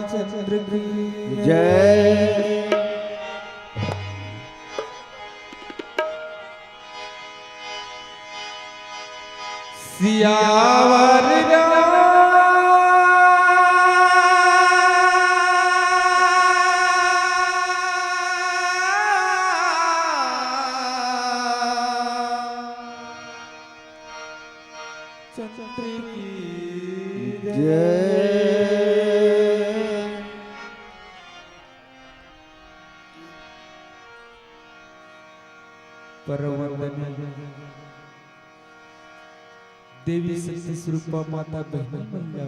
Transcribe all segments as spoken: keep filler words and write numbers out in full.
चंद्र की जय। सियावर रामचंद्र की जय। परम वंदनीय देवी शक्ति स्वरूपा माता बहिनी मन ला,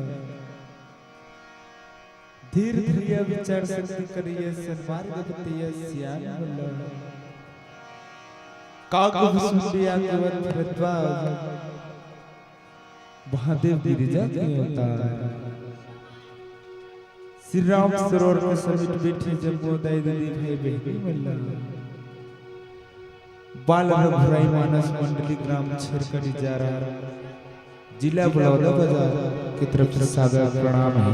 धीर धरिया विचार शक्ति करिया सन्मार्ग बतैया सियान मन ला, काग भुसुंडी आके वत भरद्वाज महादेव गिरिजा के अवतार। श्री राम सरोवर के समीप बैठे जम्मो दाई दीदी भाई बहिनी मन ला बाल रघुराई मानस मंडली ग्राम छेरकड़ी जारा जिला बलौदाबाजार के तरफ से सादर प्रणाम हे।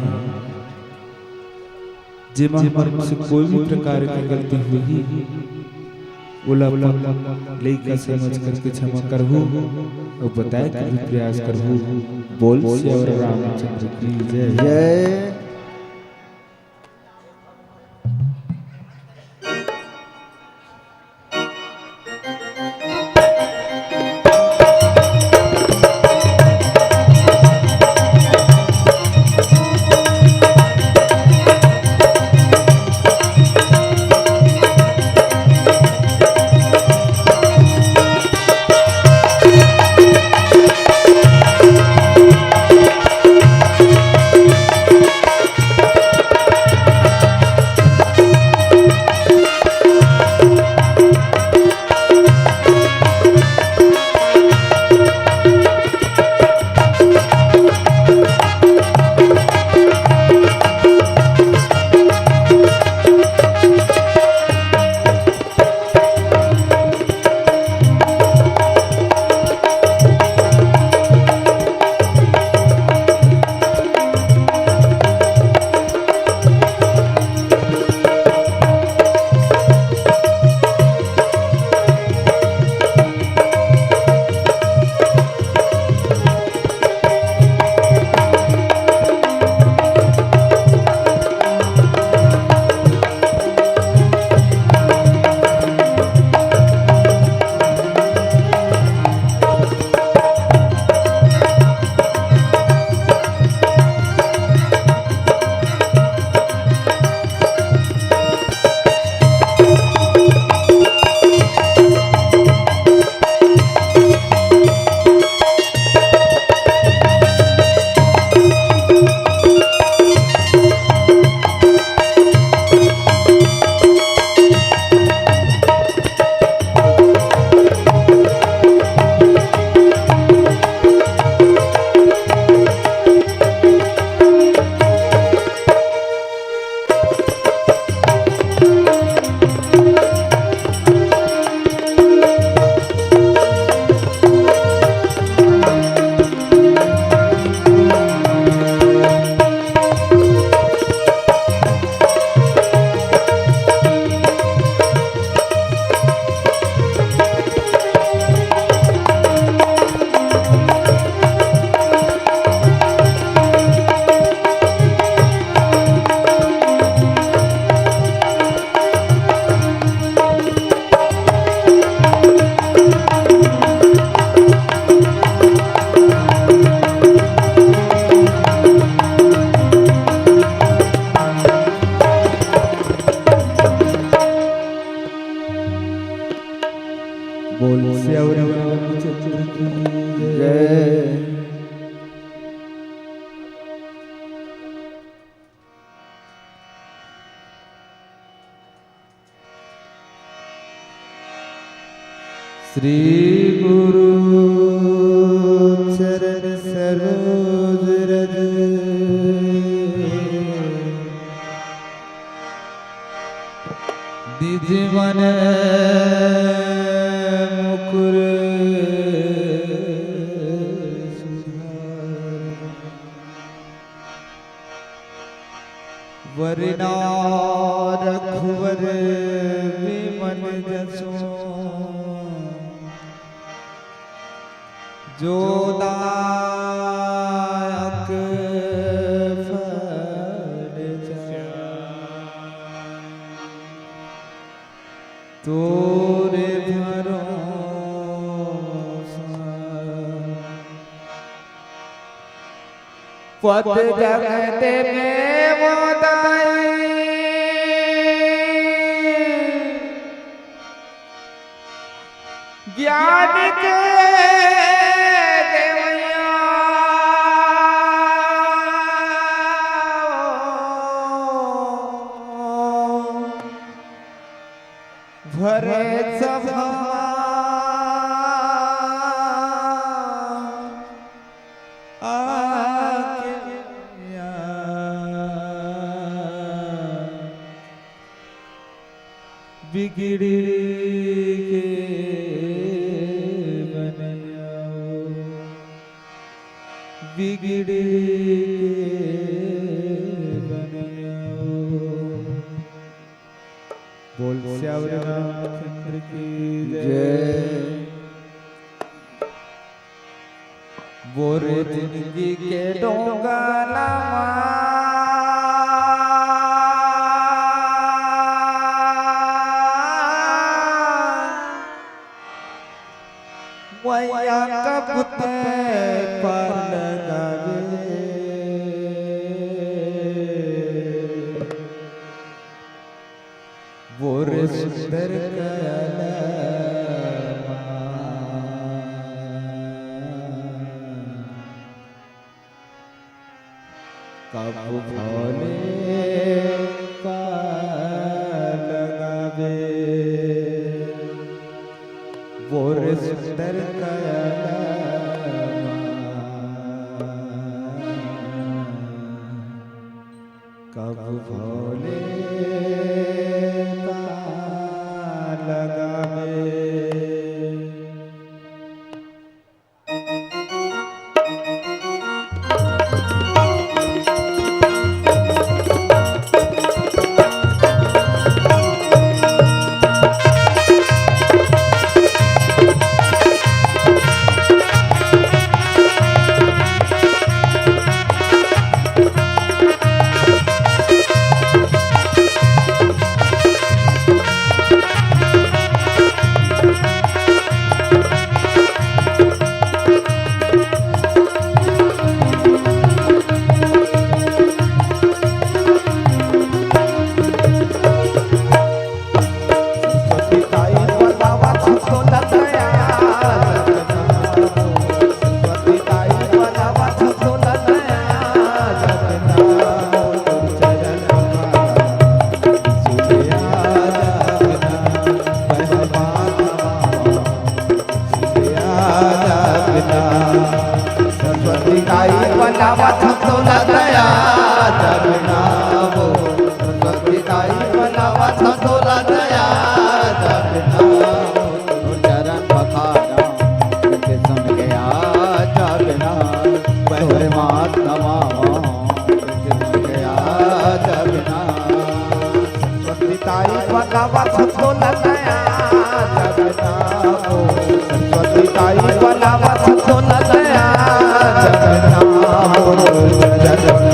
जेमा हमर से कोई भी प्रकार के गलती होही, ओला अपन लइका समझ करके क्षमा करहू अउ बताए के भी प्रयास करहू। बोल सियावर रामचंद्र की जय। जय। बोल सियावर रामचंद्र की जय। श्री गुरु चरण सरोज रज, निज मन मुकुर सुधार। वरना रघुवर विमल जसु, जो दायक फल जाय। तोरे भरोसा पद जगत में मोदाई, ज्ञान के देवैया। भरे सभा आके बिगड़ी के बन आयो, बिगड़ी के बन आयो। बोल सियावर रामचंद्र की जय। जय। बोरे जिंदगी के डोंगला मैया कब ते पार लगावे। बोरे सुंदर कयाला कब भोले पार लगावे। बोरे सुंदर कयाला कब भोले पार लगावे। सरस्वती ताई बनावत तोला दया जगना हो, सरस्वती ताई बनावत तोला दया जगना हो। चरण पखारा के सुन के आ जगना, बहुरे मात नवा के सुन के आ जगना। सरस्वती ताई बनावत तोला दया जगना हो, सरस्वती ताई बनावत तोला दया जगना हो। जगना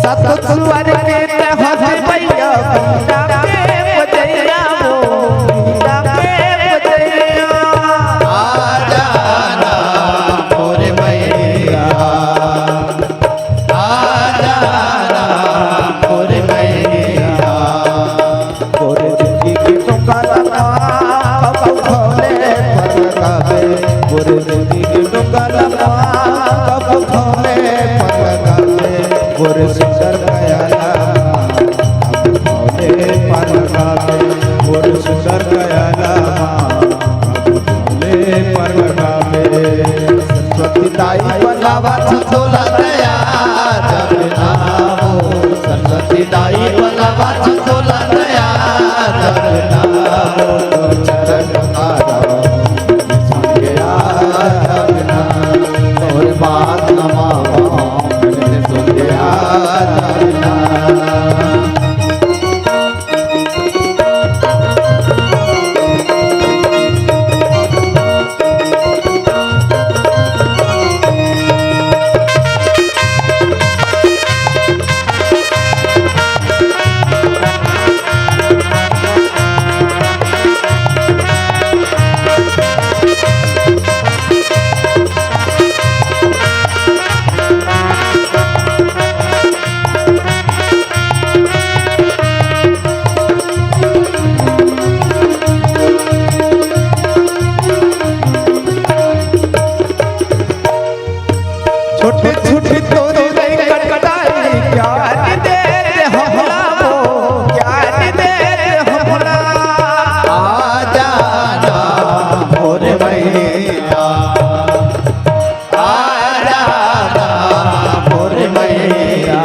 सत स्वर के तहत भैया बीना के बजैया हो, बीना के बजैया। आ जाना मोर मैया, आ जाना मोर मैया। मोर जिंदगी के टुकड़ा कब भोले पलकावे, मोर जिंदगी के टुकड़ा कब भोले पलकावे, मोर सुंदर कयाला कब भोले पलकावे, मोर सुंदर कयाला कब भोले पलकावे। सरस्वती दाई बलावा तोला दया जब ना हो, सरस्वती दाई बलावा तोला दया जब ना हो, तो चरण पखारो संगे आ जब ना, तोर बात नवा संगे आ जब ना। छोटे छोटे तोरे कटकटाई, ज्ञान दे दे हमरा हो, ज्ञान दे दे हमरा। आ जाना मोर मैया, आ जाना मोर मैया।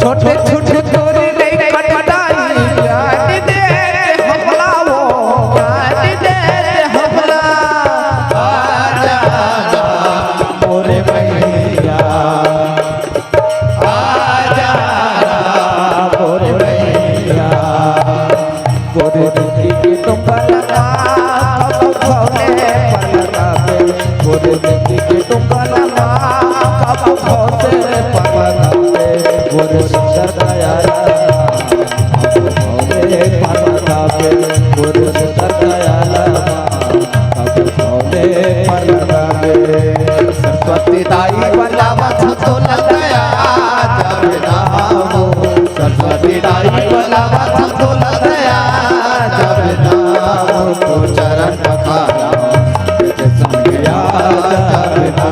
छोटे छोटे तोरे कटकटाई, ज्ञान दे दे हमरा हो, ज्ञान दे दे हमरा। आ जाना मोर मैया, आ जाना मोर मैया। गोरे दुखी के टुकड़ा कब भोले पलकावे, गोरे दुखी के टुकड़ा कब भोले पलकावे, गोरे सुंदर दयाला कब भोले पलकावे, गोरे सुंदर दयाला कब भोले पलकावे। सरस्वती दाई बलावा तोला दया जब ना हो, सरस्वती दाई बलावा तोला दया जब ना हो, तो चरण पखारा संगे आ जब ना,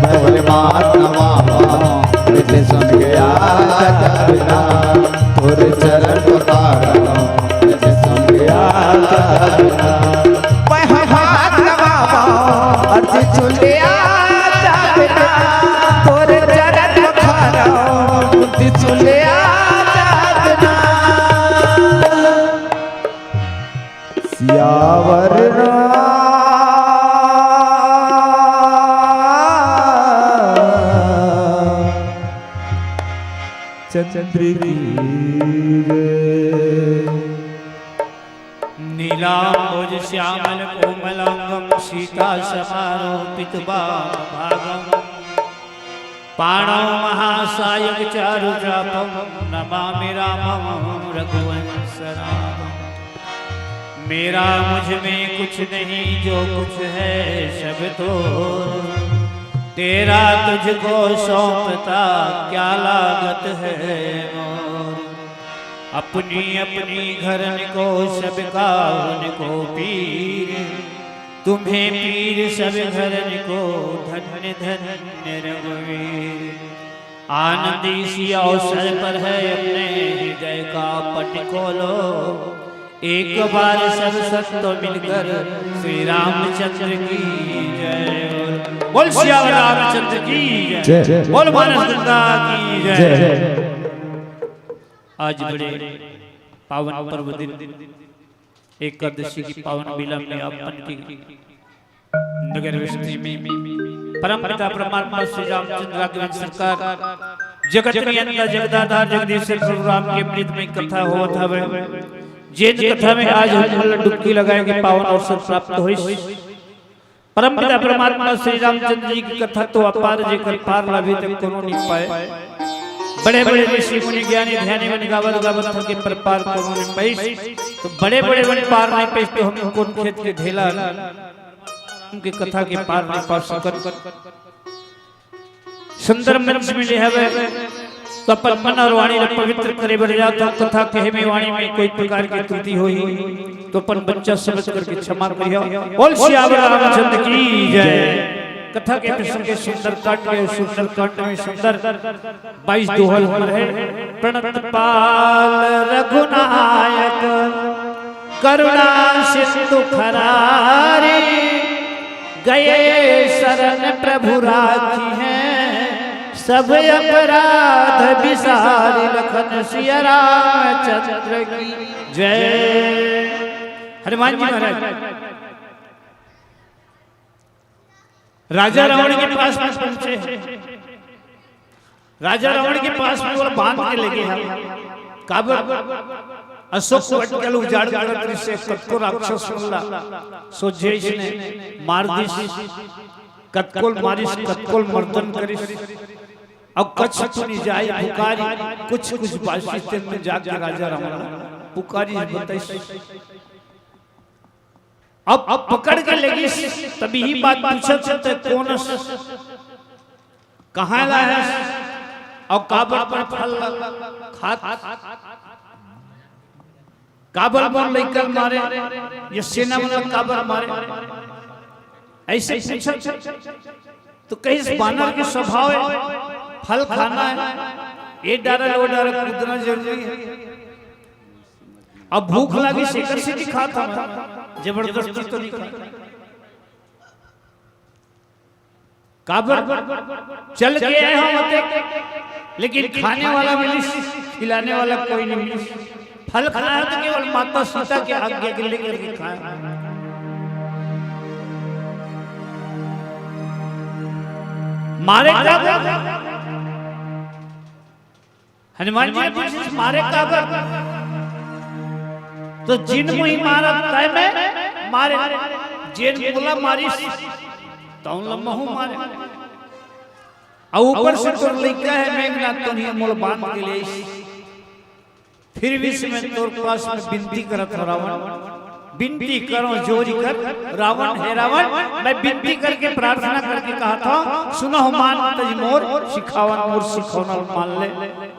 मोर मात नवा संगे आ जब ना, तोर चरण पखारा संगे आ जब ना। मैं हाथ लगावा, अर्जी चुलिया जागना, तोरे चरण पखारा, अर्जी चुलिया जागना। सियावर रामचंद्र की जय। नीलाम्बुज श्यामल कोमलांगम सीता समारोपित वाम भागम। पाणौ महासायक चारु चापम नमामि रामम रघुवंश रामम। मेरा मुझ में कुछ नहीं, जो कुछ है सब तो तेरा, तुझको सौंपता क्या लागत है मोर। अपनी अपनी घरन को सबका उनको पीर, तुम्हें पीर सब घरन को धन्य धन्य रघुवीर। आनंद इसी अवसर पर है, अपने हृदय का पट खोलो। एक बार सब संत मिलकर श्री रामचंद्र की जय। बोल सियावर रामचंद्र की जय। जय। बोल मानस गंगा की जय। जय। आज बड़े पावन पर्व दिन एकादशी की पावन बेला में आप मन की नगर वस्ती में परम पिता परमात्मा श्री रामचंद्र राघवेंद्र सरकार जगत नियंता जगदाधार जगदीश प्रभु राम के अमृत में कथा होवत हवे। जेन कथा में आज हम मन ला डुबकी लगाए के पावन अवसर प्राप्त होइस। परमपिता परमात्मा श्री रामचंद्र जी के कथा तो अपार, जेकर पार ला अभी तक कोनो नइ पाए। बड़े बड़े ऋषि मुनि ज्ञानी ध्यानी मन गावत गावत थके, पर पार कोनो नइ पाइस। तो बड़े बड़े मन पार नइ पाइस, तो हम कोन खेत के ढेला, उनके कथा के पार नइ पा सकत। सुंदर मंच मिले हवे, तो अपन मन और वाणी ला पवित्र करे बर जात हंव। कथा कहे में, वाणी में कोई प्रकार के त्रुटि होही, तो अपन बच्चा समझ करके क्षमा करिहा। बोल सियावर रामचंद्र की जय। कथा के प्रसंग के सुंदर कांड के, सुंदर कांड में सुंदर बाईस दोहा हमर हे। प्रणत पाल रघुनायक करुणा सिंधु खरारी, गए शरण प्रभु राखी हैं, सब अपराध बिसारी। लखन सिया रामचंद्र की जय। हनुमान जी महाराज राजा रावण के पास में पहुंचे। राजा रावण के पास में ओला बांध के लेगे हे। काबर? अशोक वट के उजाड़ करत रिहिसे, कतको राक्षस मन ला सोझे इसने मार दिस, कतको ल मारिस, कतको ल मर्दन करिस। अब कच्छ पुनि जाय पुकारी, कुछ कुछ बासी तेन में जाके राजा रावण पुकारी बताइस। अब, अब पकड़ के लेगिस, तब इही बात पूछत हे, "तैं कोन हस? कहाँ ले आए हस? अउ काबर तैं फल खात? काबर मोर लइका ल मारे? ये सेना मन ल काबर मारे?" अइसे पूछत हे। तो कहिस, "बानर के स्वभाव हे, फल खाना हे, ए डारा ले ओ डारा कूदना जरूरी हे।" अब भूख लागिस, एकर सेती खात हंव, जबरदस्ती तो नइ खात। काबर? चल के आए हंव ओते, लेकिन खाने वाला मिलिस, खिलाने वाला कोई नइ मिलिस। फल खाना हे तो केवल माता सीता के आज्ञा के लेकर के खाए। मारे काबर? हनुमान जी ने पूछिस, "मारे काबर?" तो "जिन मोहि मारा तै मैं मारे, जेन मोला मारिस तउन ल महूं मारे। अउ ऊपर से तोर लइका हे मेघनाथ, तोन ही मोला बांध के लेइस। फिर भी से मैं तोर पास में बिनती करत हंव रावण।" बिनती करंव जोरि कर रावण, हे रावण, मैं बिनती करके, प्रार्थना करके कहत हंव, सुनहु मान तज मोर सिखावन, मोर सिखौना ल मान ले।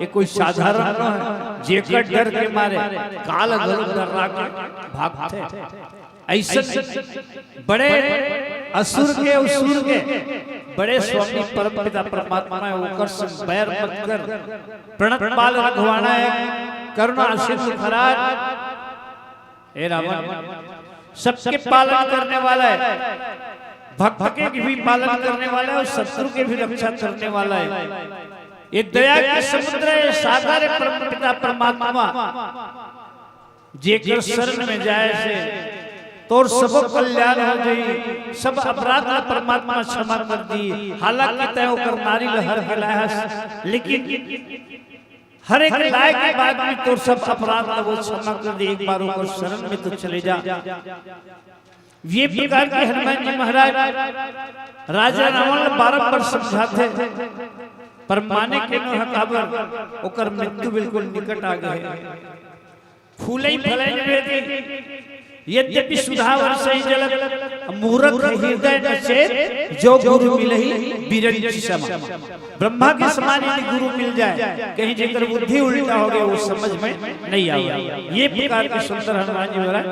ये कोई साधारण नोहे, जेकर डर के मारे काल घलो डर्रा के भागथे। अइसन बड़े असुर के, असुर के बड़े स्वामी परमपिता परमात्मा हे, ओकर संग बैर मत कर। प्रणत पाल रघुवाणा हे, करुणा सिंधु खरार। हे रावण, सबके पालन करने वाला हे, भक्त के भी पालन करने वाला हे अउ शत्रु के भी रक्षा करने वाला हे। ये दया के समुद्र हे, सागर हे परमपिता परमात्मा, जेकर शरण में जाए से तोर सबो कल्याण हो जाही, सब अपराध ला परमात्मा क्षमा कर दिही। हालांकि तैं ओकर नारी ला हर के लाए हस, लेकिन हर एक लाए के बाद भी तोर सब अपराध ला वो क्षमा कर दे। एक बार ओकर शरण में तो चले जा। ये प्रकार के हनुमान जी महाराज राजा रावण ला बारंबार समझाथे, पर माने के नोहे। काबर? ओकर मृत्यु बिल्कुल निकट आ गे हे। फूलइ फलइ न बेदी, यद्यपि सुधा वरसहि जलत, मूरख हृदय न चेत, जो गुरु मिलही बिरंचि सम। ब्रह्मा के समान यदि गुरु मिल जाए, कहीं जेकर बुद्धि उल्टा हो गया, वो समझ में नहीं आवे। ये प्रकार के सुंदर हनुमान जी महाराज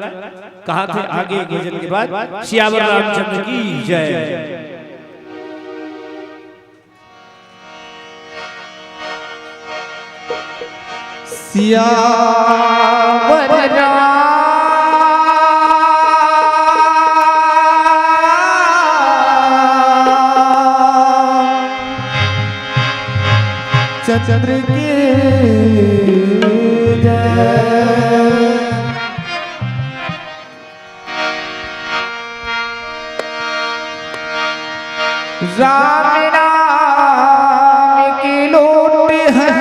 कहाथे। आगे एक भजन के बाद सियावर रामचंद्र की जय। सियावर रामचंद्र की जय। राम नाम की लूट है,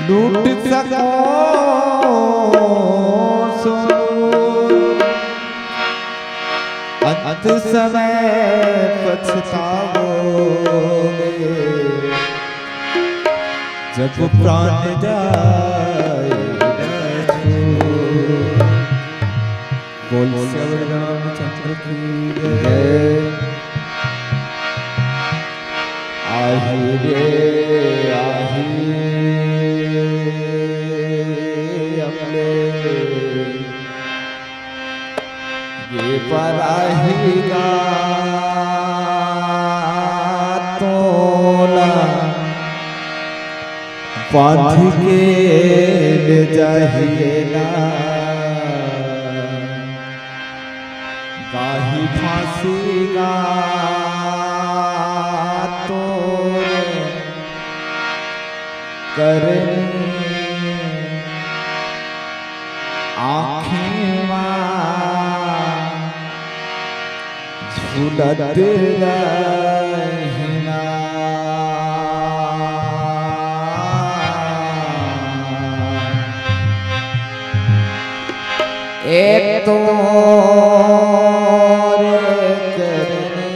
लूट सको अंत समय पछतावोगे, जब प्राण जाए न छूट। बोल सियावर रामचंद्र की जय। आही रे आही, अमले ये बराही गा तोला बांध के ले जाही ना। गाही फांसी गा तोरे करनी आँखी मा झूलत रहिना। एक तोरे करनी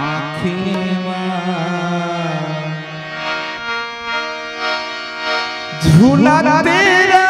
आँखी मा झूलत रहिना।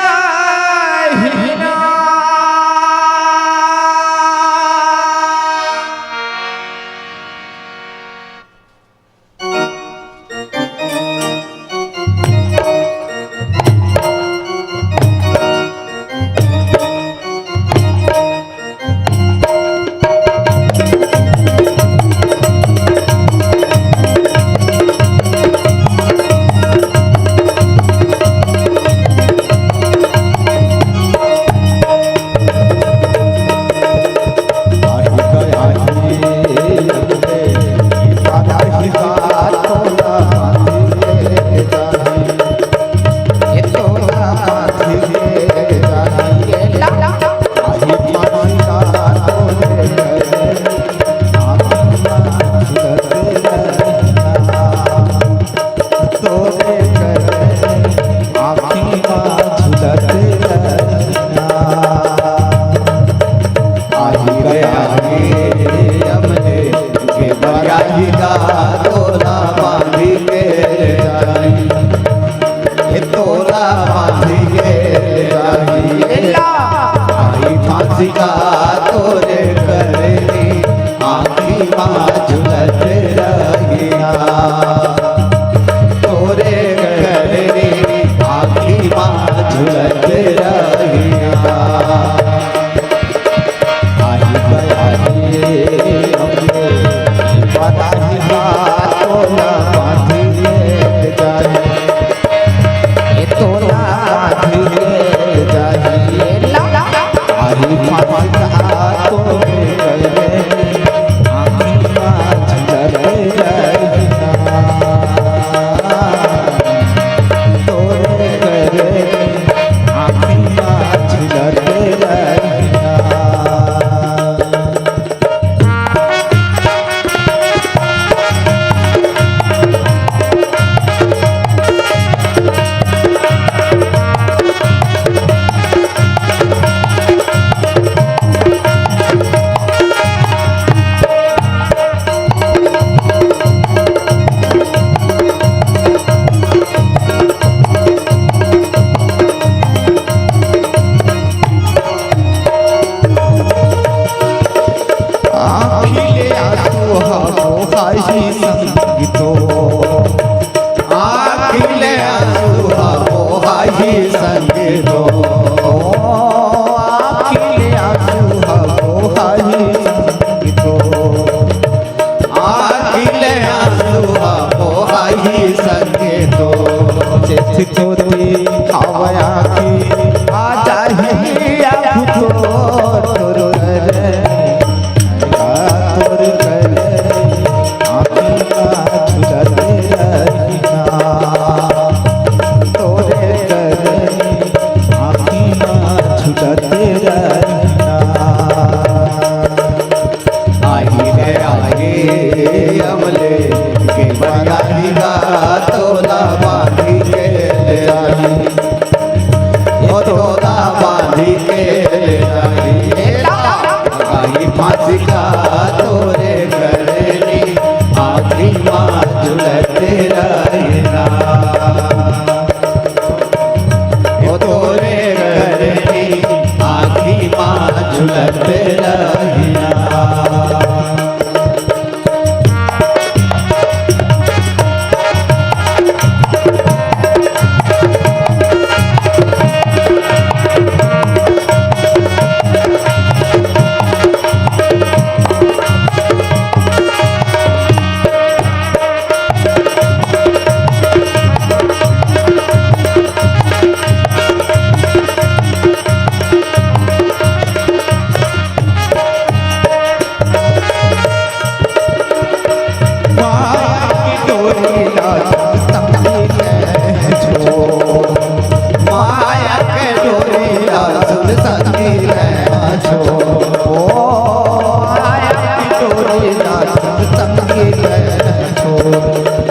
तोला बांधी के ले जाही, ए ला। आई फांसी का तोरे करनी, आँखी मा झूलत रहिना। तोरे करनी, आँखी मा झूलत रहिना। आही बयाही हमरे, बताही का तोला बांधी ले जाही। ए तोला बांधी ले जाही। आही फांसी का झूलत रहिना।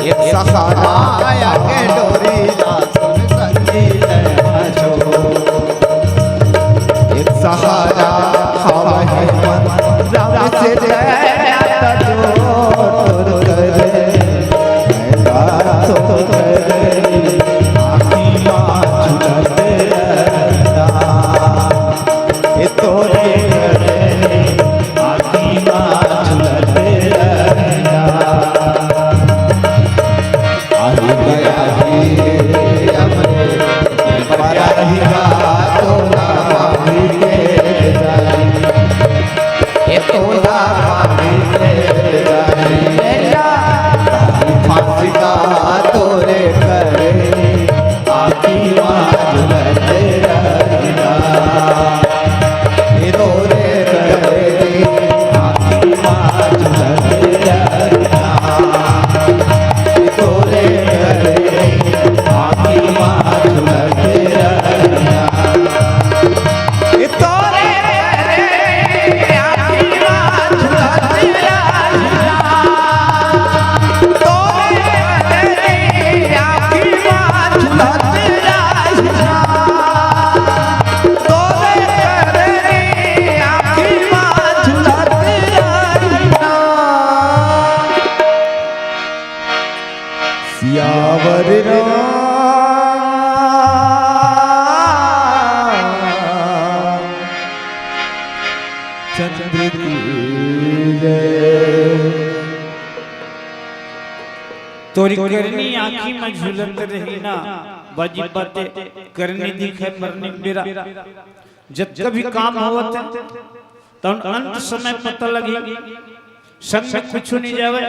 एक सहारा माया के डोरी ला सुन संगी ले आजो। एक सहारा हवा है मन रब से दया तो जोर करे, दया तो करे, आखी माँ झूलत रहना। ए तोरे करे, आखी माँ झूलत रहना। आही गया ही रे अमरे, बड़ा ही गा तोला बांधी के जाई। ए तोला बांधी के जाई। फांसी का तोरे करे, आखी माँ झूलत रहना। ए तोरे करे, आखी माँ झूलत रहना। ए तोरे करे, आखी माँ झूलत रहना। ए तोरे करे, आखी माँ झूलत रहना। सियावर रामचंद्र की जय। तोरी करनी आँखी में झूलत रही ना, बाजी बाते करनी दिखे मरनी बेरा। जब कभी काम होवत है, तब अंत समय पता लगी, संग में कुछ नहीं जावे,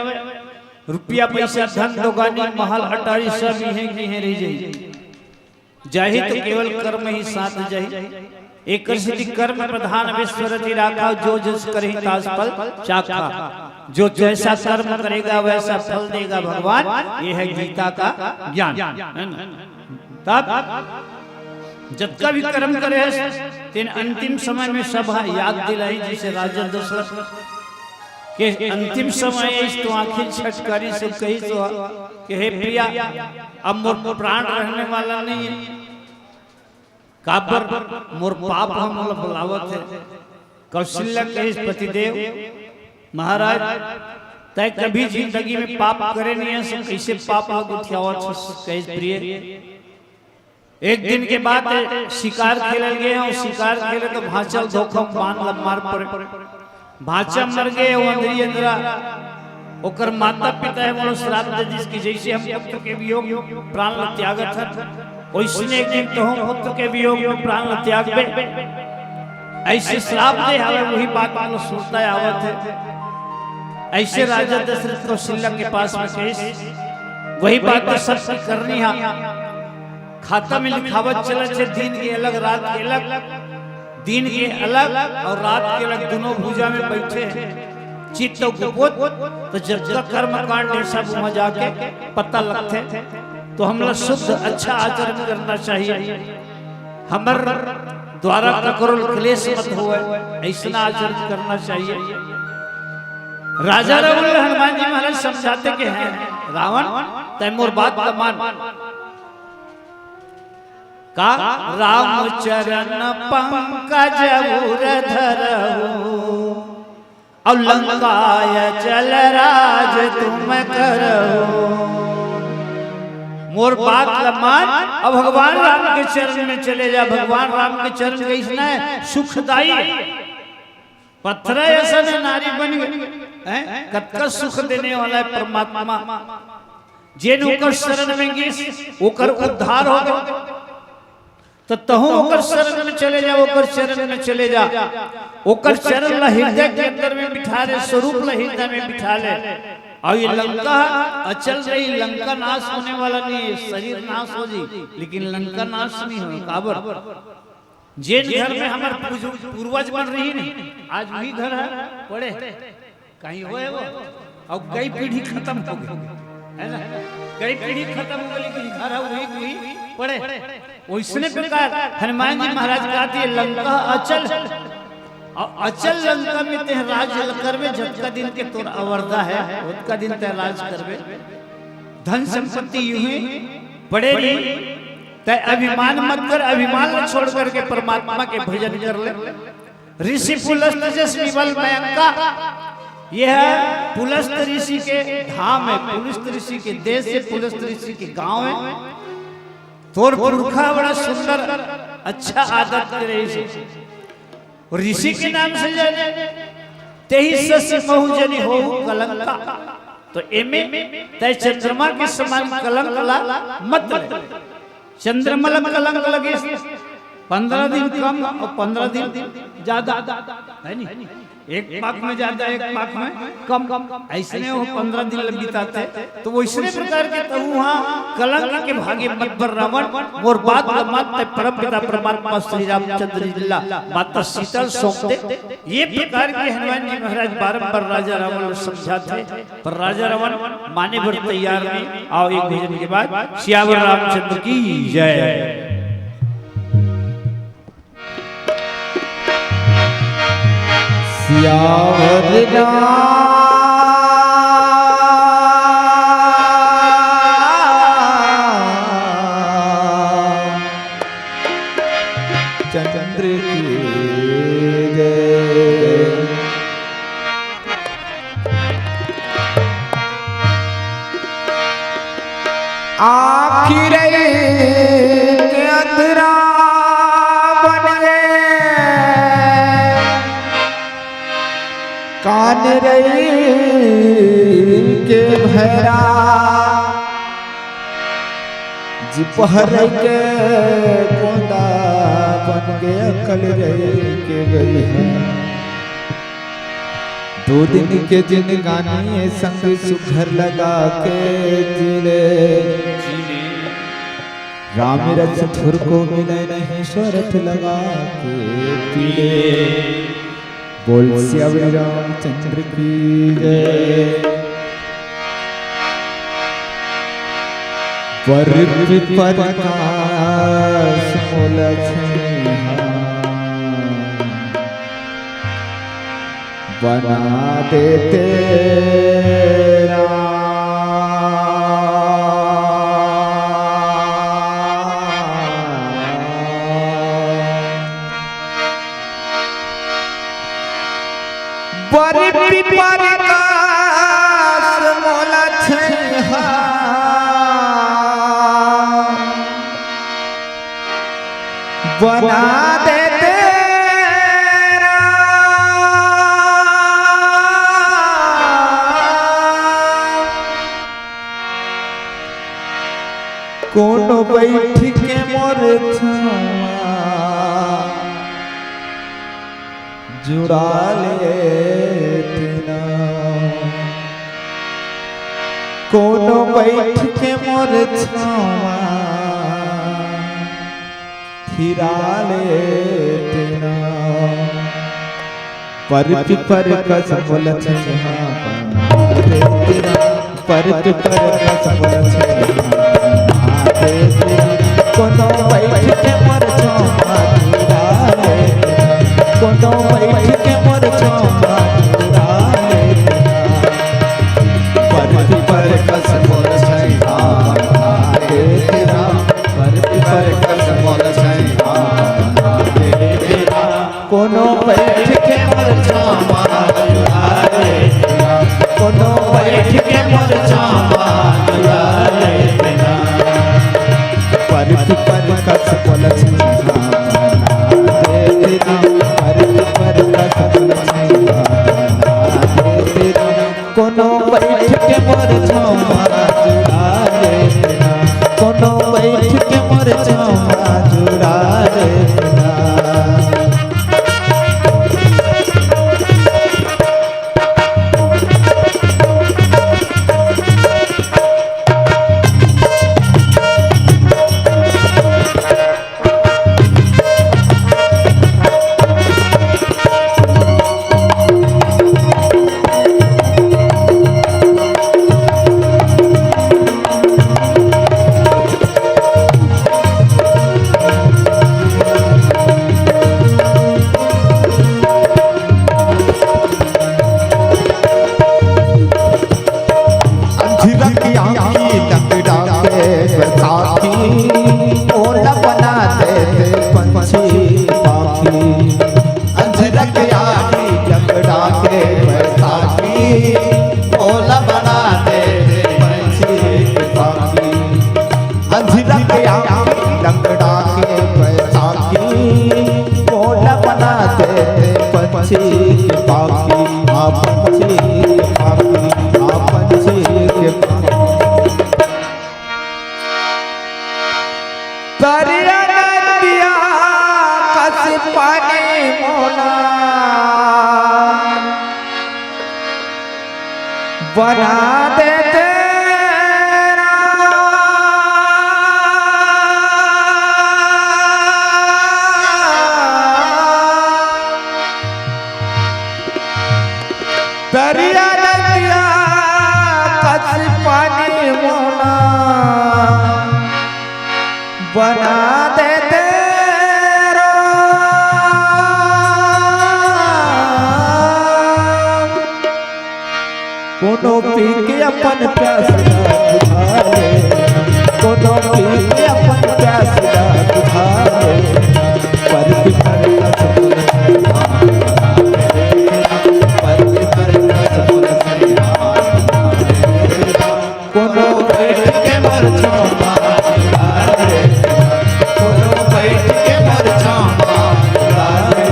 रुपया पैसा धन दोगानी महल अटारी सब इहें की इहें रह जाई। जाही तो केवल कर्म ही साथ जाही। एक सिद्धि कर्म प्रधान विश्व रचि राखा, जो जस करही तास फल चाखा। जो जैसा कर्म करेगा वैसा फल देगा भगवान, ये है गीता का ज्ञान, है ना? तब जतका भी कर्म करे है, तेन अंतिम समय में सब याद दिलाई, जैसे राजा दशरथ के अंतिम समय इस तो आखिर छटकारी से कही तो कि हे प्रिया, अब मोर प्राण रहने वाला नहीं है, काबर मोर पाप ह मोला बुलावत है। कौशल्या कहिस पतिदेव, महाराज, तय कभी जिंदगी में पाप करे नहीं है, कैसे पाप ह गुठियावत हस? कहिस प्रिय, एक दिन के बाद शिकार खेलल गए हैं, शिकार खेले तो भांचल धोखा बांध ल मार पड़े। भांचा मर गए, वो अंदरी अंदरा, ओकर माता पिता है, वो श्राप दे दिस कि जैसे हम पुत्र के वियोग में प्राण ल त्यागत हन, वैसने एक दिन तो हम पुत्र के वियोग में प्राण ल त्यागबे। ऐसे श्राप दे हवे, वही बात हम लोग सुनता आवत है। ऐसे राजा दशरथ कौशल्या के पास में कहिस, वही बात तो सबकी करनी है। खाता में लिखावत चलत है, दिन के अलग, रात के अलग, दिन के अलग और रात के अलग, दोनों भुजा में बैठे हैं। चित्त और गुप्त, तो जब तक कर्म कांड है, सब वहाँ जाके पता लगते हैं। तो हम लोग शुद्ध अच्छा आचरण करना चाहिए। हमर द्वारा ककरो क्लेश मत होवे, ऐसना आचरण करना चाहिए। राजा रावण ल हनुमान जी महाराज समझाते के हैं, रावण, तय मोर बात ल मान। का? राम चरण पंकज उर धरहु, और लंकाय चल राज तुम करहु। मोर बात ल मान, अब भगवान राम के चरण में चले जा। भगवान राम के चरण कैसना है? सुखदाई। पथरा असन नारी बन गे, हैं? कतका सुख देने वाला है परमात्मा। जेन ओकर शरण में गिस, ओकर उद्धार हो गे। तो तहूं ओकर शरण में चले जा, ओकर चरण में चले जा, ओकर चरण ला हृदय के अंदर में बिठा ले, स्वरूप ला हृदय में बिठा ले। और ये लंका अचल रही, लंका नाश होने वाला नहीं है, शरीर नाश हो जी, लेकिन लंका नाश नहीं हो। काबर? जेन घर में हमर पूर्वज मन रही नहीं, आज वही घर है पड़े, कहीं होए वो, और कई पीढ़ी खत्म हो गई, है ना? कई पीढ़ी खत्म हो गई, लेकिन घर है वही, वही पड़े। वैसने प्रकार हनुमान जी महाराज कहते हैं, लंका अचल, और अचल लंका में तें राज करबे, जतका दिन के तोर अवरदा है, उतका दिन तें राज करबे। धन संपत्ति यूं ही पड़े रही, तय अभिमान मत कर, अभिमान ला छोड़ करके परमात्मा के भजन कर ले। ऋषि पुलस्त जस विमल मयंका, यह पुलस्त ऋषि के धाम है, पुलस्त ऋषि के देश है, पुलस्त ऋषि के गांव है। तोर पुरखा बड़ा सुंदर, अच्छा आदत के रहिस हे। ऋषि के नाम से जाने, तेहि ससि महु जनि होहु कलंका। तो एमे तय चंद्रमा के समान कलंक ला मत ले। चंद्रमा ला कलंक लगे, पंद्रह दिन कम और पंद्रह दिन ज्यादा, है नी? एक पाख में ज्यादा, एक पाख में कम, ऐसने वो पंद्रह दिन लग बिताथे। तो वैसने प्रकार के तहूं हा कलंक के भागे मत बर रावण, मोर बात ल मानते परम पिता परमात्मा श्री रामचंद्र जी ला माता सीता ल सौंप दे। ये प्रकार के हनुमान जी महाराज बारंबार राजा रावण ल समझाथे, पर राजा रावण माने बर तैयार नहीं। आओ एक भजन के बाद सियावर रामचंद्र की जय। सियावर राम चंद्र की जय। आँखी रही के अंधरा बन गे, कान रही के भैरा, जिपहर के कोंदा बन गे, अकल रही के गई है। दो दिन के जिनगानी संग सुघर लगा के जी ले। राम रस थोर को मिले नहीं, स्वार्थ लगा के पी ले। बोल सियावर रामचंद्र की जय। पर प्रकाश मोला छइहा बना दे तेरा। पर प्रकाश मोला छइहा बना दे तेरा। कोनो बैठ के मोर छावा जुड़ा ले तेना। कोनो बैठ के मोर छावा थिरा ले तेना। पर प्रकाश मोला छइहा बना दे तेरा। पर प्रकाश मोला छइहा बना दे तेरा। कोनो बैठ के मोर छावा जुड़ा ले तेरा। कोनो बैठ के मोर छावा जुड़ा ले तेरा। पर प्रकाश मोला छइहा बना दे तेरा। पर प्रकाश मोला छइहा बना दे तेरा। कोनो बैठ के मोर छावा जुड़ा ले तेरा। कोनो बैठ के मोर छावा जुड़ा ले तेरा। पर प्रकाश मोला छइहा बना दे तेरा। पर प्रकाश मोला छइहा पंछी के पापी, हाँ पंछी के पापी, हाँ पंछी के पापी। तरिया नदिया कस पानी मोला बना दे तेरा। दरिया नदिया कस पानी मोला बना दे तेरा। कोनो पी के अपन प्यास ला बुझा ले, कोनो पी के अपन प्यास ला बुझा ले। परती परकस मोर सैयाँ, परती परकस मोर सैयाँ। कोनो बैठ के मोर छाँव मा झुला रे, कोनो बैठ के मोर छाँव मा झुला रे।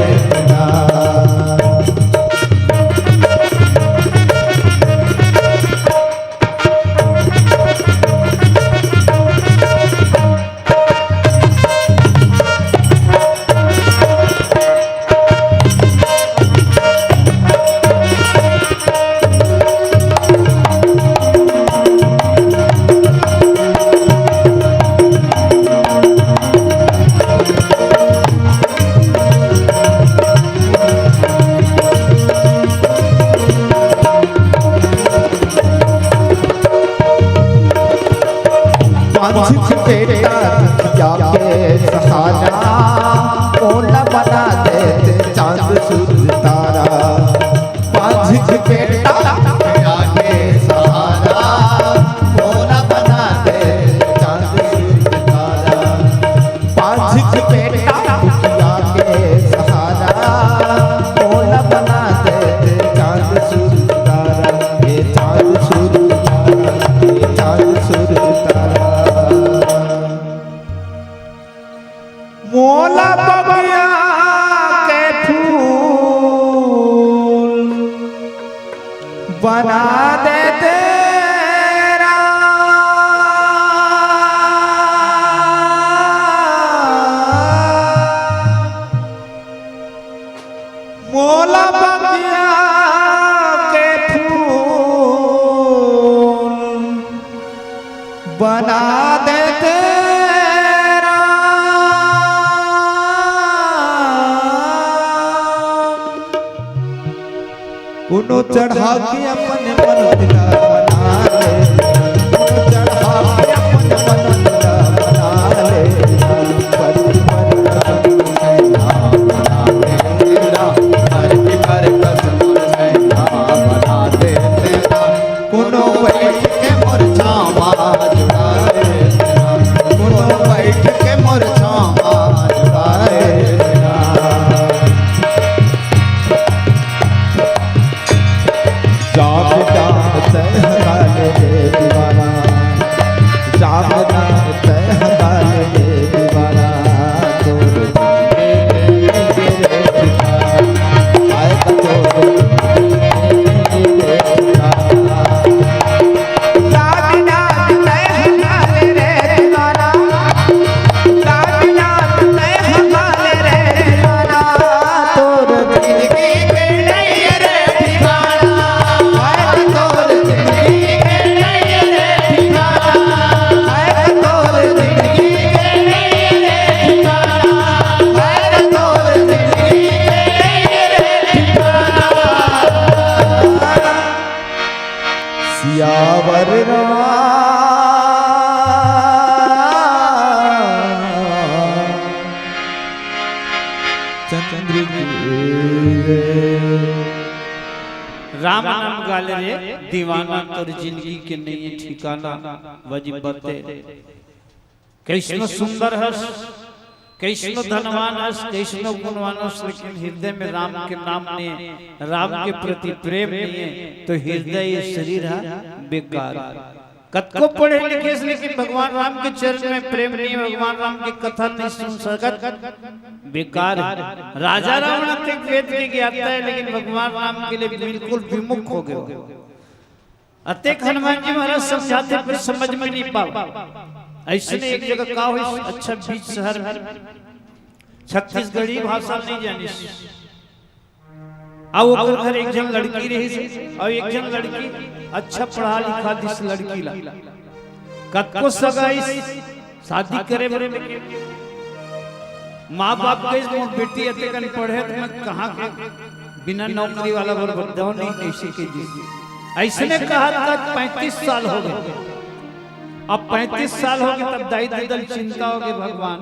पाँच बेटा दुखिया के सहारा, मोला बना देते चाँद सूरज तारा। पाँच बेटा दुखिया के सहारा, मोला बना देते चाँद सूरज तारा। पाँच बेटा दुखिया के सहारा, मोला बना देते चाँद सूरज तारा, हे चाँद सूरज तारा, हे चाँद सूरज तारा। मोला बगिया के फूल बना दे तेरा। मोला बगिया के फूल बना दे तेरा। कोनो चढ़ा के अपन मन दिला बना ले, कोनो चढ़ा के अपन मन दिला बना ले। परती परकस मोर सैयाँ बना दे तेरा, परती परकस मोर सैयाँ बना दे तेरा। कोनो बैठ के मोर छाँव मा झुला रे, कोनो बैठ के मोर छाँव मा झुला रे। जाम जाम तैं हँसा ले रे दीवाना, जाम जाम तैं हँसा ले रे दीवाना। तोर आए तो तोर सियावर रामचंद्र की जय। राम नाम गाले रे दीवाना, तोर जिंदगी के नइये ठिकाना। वाह जी बाते। कइसनो सुंदर हस, कइसनो धनवान हस, कइसनो गुणवान हस, लेकिन हृदय में राम के नाम नइये, राम के प्रति प्रेम नइये, तो हृदय, ये शरीर ह बेकार। कतको पढ़े लिखे से, लेकिन भगवान राम के चरण में प्रेम नहीं, भगवान राम की कथा नहीं सुन सकत, बेकार है। राजा रावण अतेक वेद के ज्ञाता है, लेकिन भगवान राम के लिए बिल्कुल विमुख हो गए। अतेक हनुमान जी महाराज समझाते, पर समझ में नहीं पाव। ऐसने एक जगह का हुई, अच्छा, बीच शहर में, छत्तीसगढ़ी भाषा नहीं जानिस। अब ओकर घर एक झन लड़की रहिस, अउ एक झन लड़की अच्छा पढ़ा लिखा दिस लड़की ला। कतको सगाइस, शादी करे बर, लेकिन माँ बाप कहिस, "मोर बेटी अतेकन पढ़े, त मैं कहाँ के बिना नौकरी वाला बर बद्दव नहीं, कइसे के जी।" अइसने कहत कहत पैंतीस साल हो गए। अब पैंतीस साल हो गए, तब दाई ददा ल चिंता हो गए, भगवान,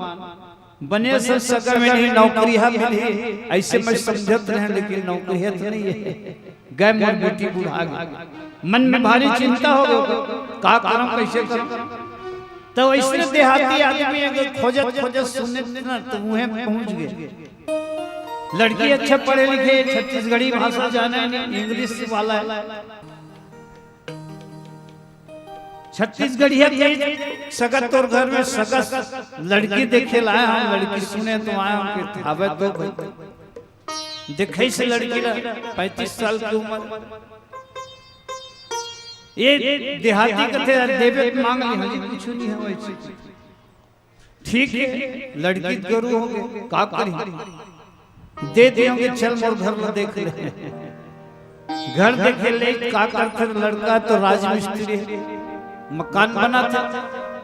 बने से सगा में नहीं नौकरी हा मिलही, अइसे मैं समझत रहें, लेकिन नौकरी हा तो नहीं है। गए मोर बेटी बुढ़ा गए, मन में भारी चिंता हो गए, का करम, कइसे करम? तो अइसने देहाती आदमी अगर खोजत खोजत सुने ना, तो उहें पहुंच गए। लड़की अच्छा पढ़े लिखे, छत्तीसगढ़ी भाषा जाने नहीं, इंग्लिश वाला है। छत्तीसगढ़िया के सगा तोर घर में सगा लड़की देखे लाए हम, लड़की सुने तो आए हम, के आवे तो भाई। देखे से लड़की ला, पैंतीस साल की उम्र। ये देहाती कथे, "यार, देवे तो मांग ली, हाँ जी, कुछ नहीं है वैसे।" ठीक है, लड़की गरू हो गए, का करी? दे दियोगे, चल मोर घर में देख ले। घर देखे ले, का करथे लड़का तो राजमिस्त्री है, मकान बनाथे,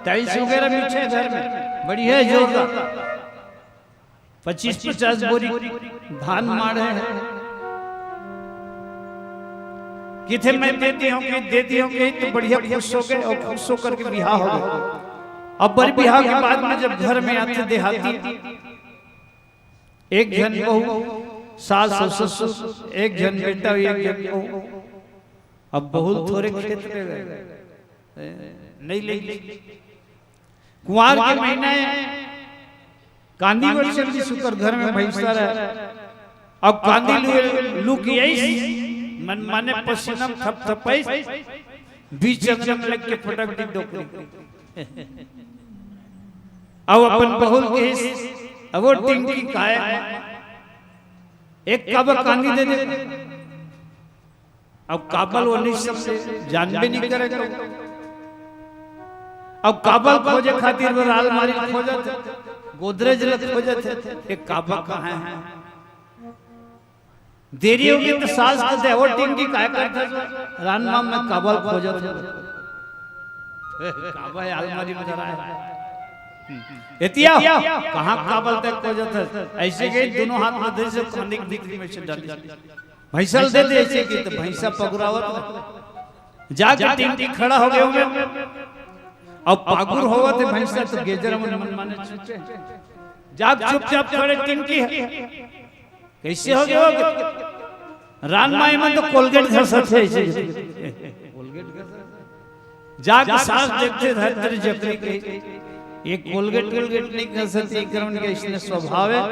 टाइल्स वगैरह बिछे घर में, बढ़िया है, जोरदार। पच्चीस पचास बोरी धान माढ़े हैं। किथे मैं दे दियोगे, दे दियोगे तो बढ़िया खुश हो गए और खुश होकर के बिहाव हो गए। अब बर बिहाव के बाद में जब घर में आथे देहाती, एक झन बहू, सास और ससुर, एक झन बेटा, एक झन बहू। अब बहू थोरे खेत में गए, नहीं ले। कुंवार के महीना है, कांदी बर चल दी सुकर घर में भैंसा रहे। अब कांदी लू, लू की आइस, मन माने पसीना में थपथपाइस, बीच अंगना में लग के पटक दी डोकरी। अब अपन बहू ल कहिस, "अब वो टिंकी काय, एक काबा कांदी दे दे।" अब काबा ल वो नहीं समझे, जानबे नहीं करे तो। अब काबा ल खोजे खातिर वो अलमारी खोजत है, गोदरेज ल खोजत है, ये काबा कहाँ है? देरी होगी तो सास कथे, "वो टिंकी काय करथे?" "रांधना में काबा ल खोजत है।" काबा है, अलमारी में धरा है। "एती आव।" "कहाँ काबा ल तैं खोजत है?" अइसे कही दोनों हाथ में धरे से कांदी के भीतरी में से डाली। भैंसा ल दे दे, अइसे कही तो भैंसा पगुरावत रहे। जाके टिंकी खड़ा हो गए होंगे। अब पागुर होवत है भैंसा तो गेजर मन मन माने छूटे। जाग चुपचाप खड़े टिंकी है। कइसे हो गए, हो गए? रांधना में तो कोलगेट घसत है अइसे। कोलगेट घसत। जाके सास देखथे धरती जकरी के, ये कोलगेट वोलगेट नहीं घसत, ये करन के इसने स्वभाव है,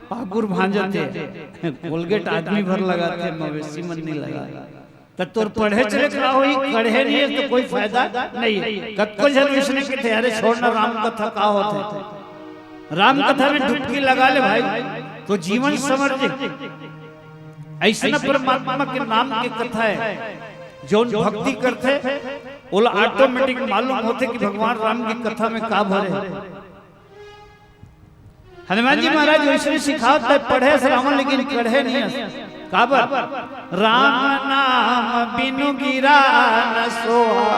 पागुर भांजत है। कोलगेट आदमी भर लगाथे, मवेशी मन नहीं लगा। त तोर पढ़े चले का होही, कढ़े नहीं है तो कोई फायदा नहीं है। कतको झन इसने कथे, "अरे छोड़ ना, राम कथा का होथे?" राम कथा में डुबकी लगा ले भाई, तो जीवन संवर जाही। अइसना परमात्मा के नाम के कथा है, जौन भक्ति करथे, ओला automatic मालूम होथे कि भगवान राम की कथा में का भरे। हनुमान जी महाराज वइसने सिखावत हे, पढ़े अस रावण लेकिन कढ़े नहीं अस। काबर? "राम नाम बिनु गिरा न सोहा।"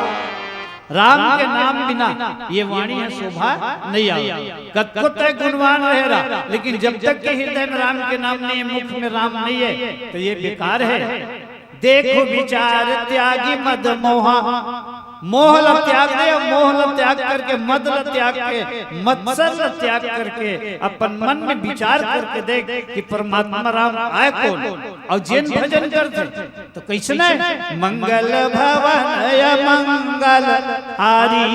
राम के नाम बिना ये वाणी ह शोभा नहीं आवे। कतको तैं गुणवान रहे रहा, लेकिन जब तक के हृदय में राम के नाम नहीं है, मुख में राम नहीं है, तो ये बेकार है। देखो विचार त्यागी मद मोहा। मोह ला त्याग दे, मोह ला त्याग करके, मद ला त्याग के, मत्सर ला त्याग करके, अपन मन में विचार करके देख कि परमात्मा राम आय कोन, अउ जेन भजन करथे, तो कइसने? "मंगल भवन अमंगल हारी,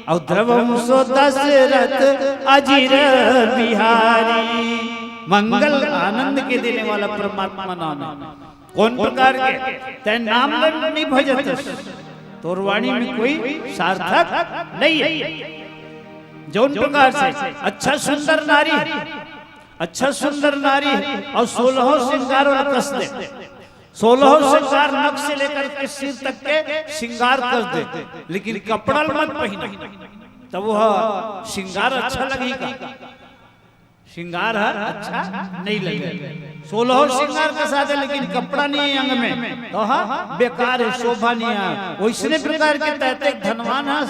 अउ द्रवहु सो दशरथ अजिर बिहारी।" मंगल, आनंद के देने वाला परमात्मा नाम है। कौन प्रकार के? तैं नाम ल नहीं भजत हस। तोर वाणी में कोई सार्थक नहीं है। जौन प्रकार से अच्छा सुंदर नारी, अच्छा सुंदर नारी और सोलहों श्रृंगार और कस दे, सोलहों श्रृंगार नख से लेकर के सिर तक के श्रृंगार कर दे, लेकिन कपड़ा मत पहना, तब वह श्रृंगार अच्छा लगेगा। श्रृंगार हर अच्छा नहीं लगे। सोलह श्रृंगार कसा दे, लेकिन कपड़ा नहीं है अंग में, तो हा बेकार है, शोभा नहीं है। वैसने प्रकार के तैतेक धनवान हस,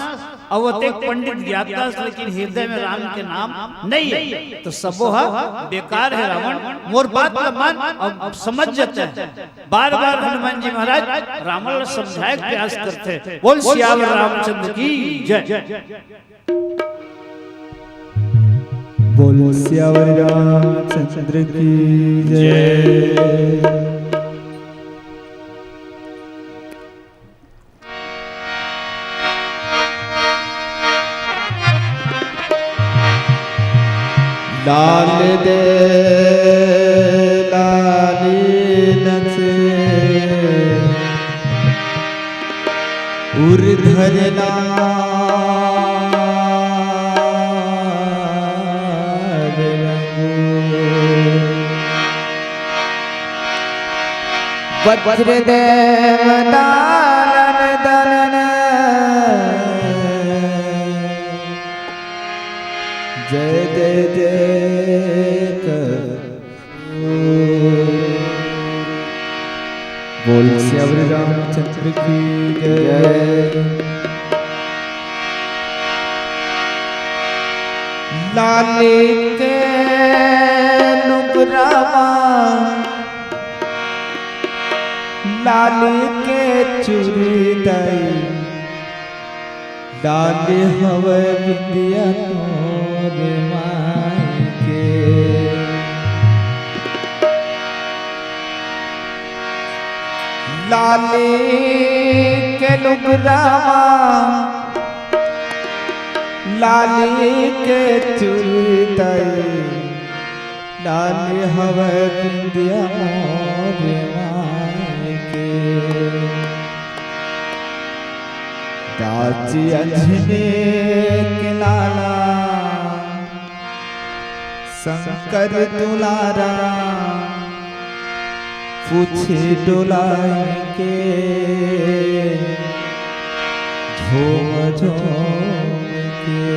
अउ अतेक पंडित ज्ञाता हस, लेकिन हृदय में राम के नाम नहीं है, तो सबो हा बेकार है। रावण, मोर बात ला मान, अब समझ जाते हैं। बार बार हनुमान जी महाराज रावण ला समझाए के प्रयास करते हैं। बोल सियावर रामचंद्र की जय। बोल सियावर रामचंद्र की जय। लाल दे लाली नच उर धरना वज्रदेव दानन दनन जय जय जय कर। बोल सियावर रामचंद्र की जय। लाली के लुगरावा, लाली के चूड़ी दई, डाले हवय बिंदिया तोरे माई के। लाली के लुगरावा, लाली के चूड़ी दई, लाल हवय बिंदिया मोर माय के। दाची अंजनी के लाला, शंकर दुलारा, पूछे डोलाय के, झूम झूम के।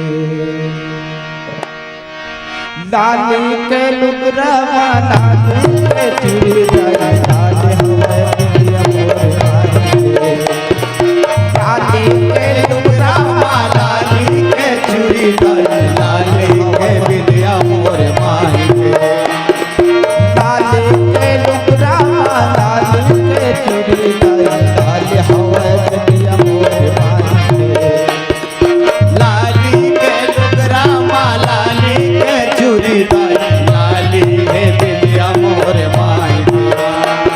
लाली के लुगरावा, लाली के चूड़ीदार, लाल हवय बिंदिया मोर माई के। लाली के लुगरावा, लाली के चूड़ीदार, लाली के बिंदिया मोर माई के। लाली के लुगरावा, लाली के चूड़ीदार, लाल हवय बिंदिया मोर माई के। लाली के लुगरा मा लाली के चूड़ीदार, लाली हे बिंदिया मोर माई के।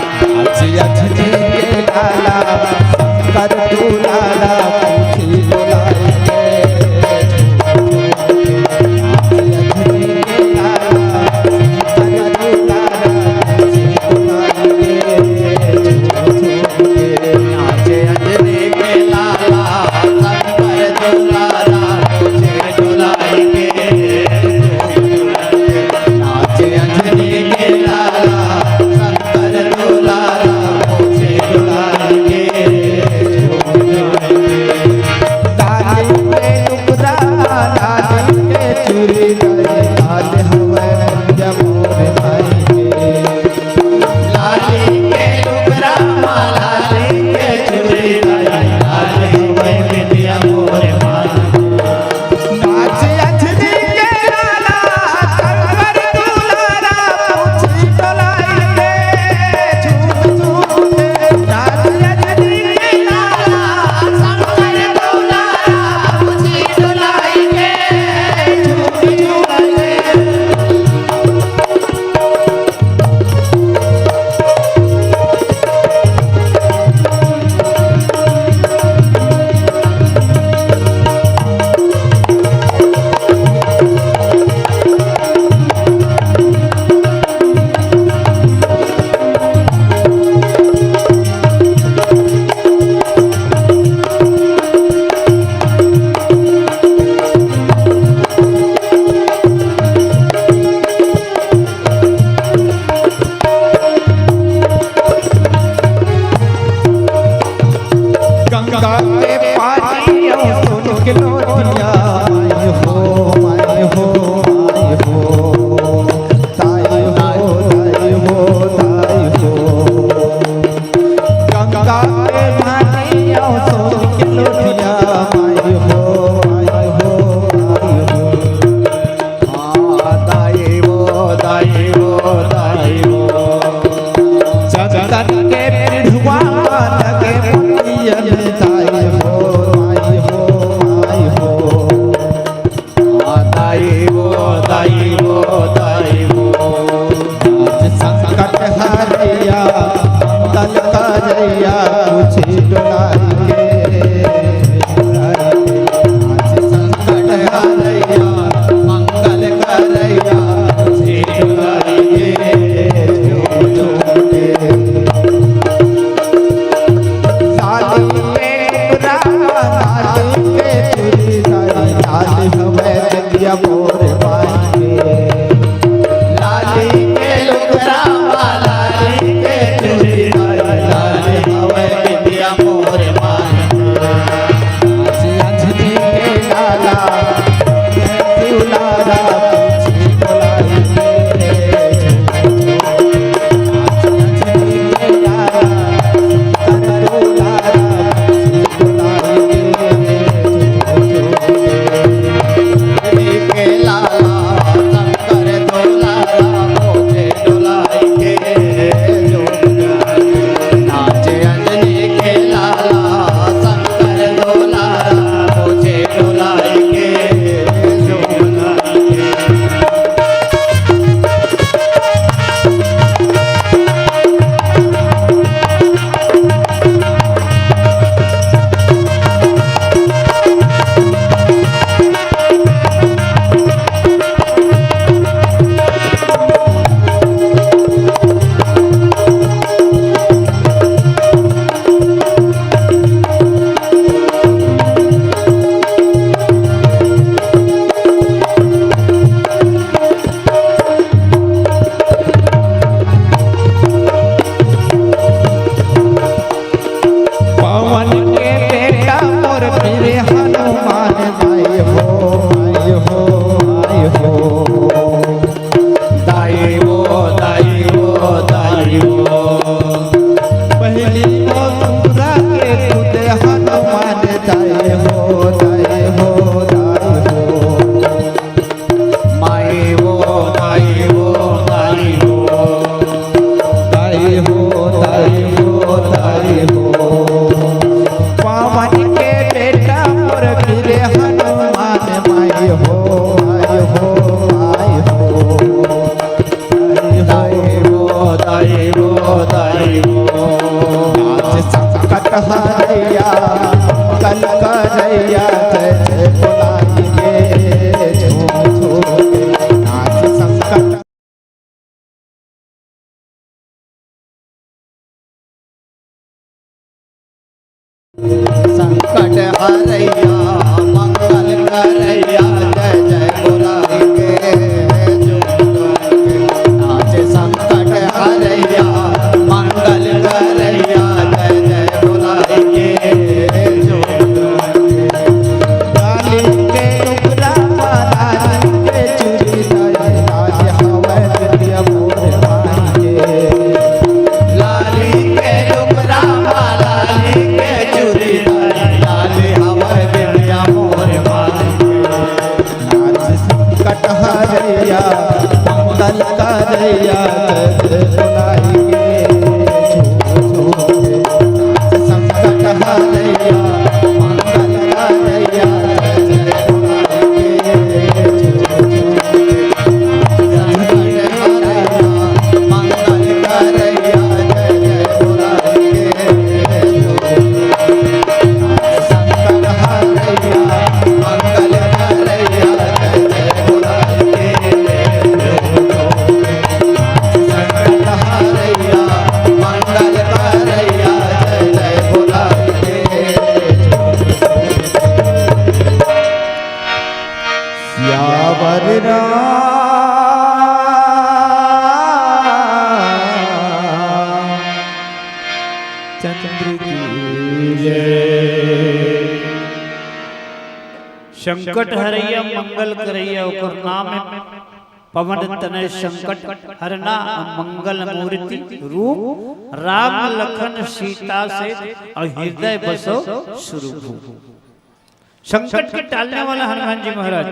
तन के पिढ़ुआ लगे मोतियन दाई हो, दाई हो, दाई हो। आ दाई हो, दाई हो, दाई हो। आज संकट हरैया, मंगल करैया, कुछ डोलाई के। आज संकट हरैया, मंगल करैया, कुछ डोलाई के। साली के राजा, साली के चूड़ी, साली, साली हवे बिंदिया मोर माई के। लाली के लुगरा, लाली के चूड़ी, लाली, लाली हवे बिंदिया मोर माई के। आज अंजनी के लाला, दुलारा, पीछे डोलाई के। पवन के बेटा मोर वीर हनुमान, माई हो, माई हो, माई हो। दाई हो, दाई हो, दाई हो। पहली मथुरा के पूत हनुमान, दाई हो, दाई हो, दाई हो। माई हो, दाई हो, दाई हो। दाई हो, दाई हो, दाई हो। पवन के बेटा मोर वीर हनुमान, माई हो, माई हो, माई हो। दाई हो, दाई हो, दाई हो। आज संकट हरैया, मंगल करैया, जय जय बोलाई के, झूम झूम के। आज संकट संकट हरैया, मंगल करैया, जय जय बोलाई के। आज संकट हरैया, मंगल करैया, जय जय बोलाई के। लाली के टुकड़ा, लाली के चूड़ी, लाली हवै बिंदिया मोर माई के। लाली के टुकड़ा, लाली के चूड़ी, लाली हवै बिंदिया मोर माई के। आज संकट हरैया, मंगल करैया, जय जय बोलाई के। संकट हरैया, मंगल करैया, जय जय बोलाई के। संकट हरैया, मंगल करैया, जय जय बोलाई के। संकट हरैया, मंगल करैया, जय जय बोलाई के। संकट हरैया, मंगल करैया, जय जय बोलाई के। सियावर रामचंद्र की जय। संकट हरैया मंगल करैया, ओकर नाम है पवन तनय संकट हरना, मंगल मूर्ति रूप, राम लखन सीता सहित, अउ हृदय बसो सुरभूप। संकट के टालने वाला हनुमान जी महाराज,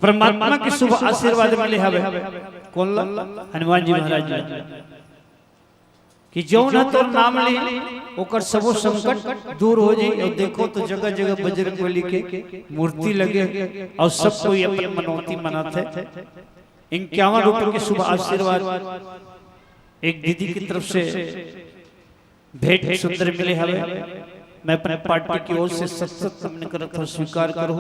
परमात्मा के शुभ आशीर्वाद मिले हवे। कोन ला? हनुमान जी महाराज ला। कि जौन ह तोर नाम ली, ओकर सबो संकट दूर हो जाई। अउ देखो तो जगह जगह बजरंग बली के मूर्ति लगे हे अउ सब कोई अपन मनौती मनात हे। इक्यावन रुपये के शुभ आशीर्वाद एक दीदी की तरफ से भेंट सुंदर मिले हवे। मैं अपने पार्टी की ओर से सत सत नमन करत हूँ, स्वीकार करो।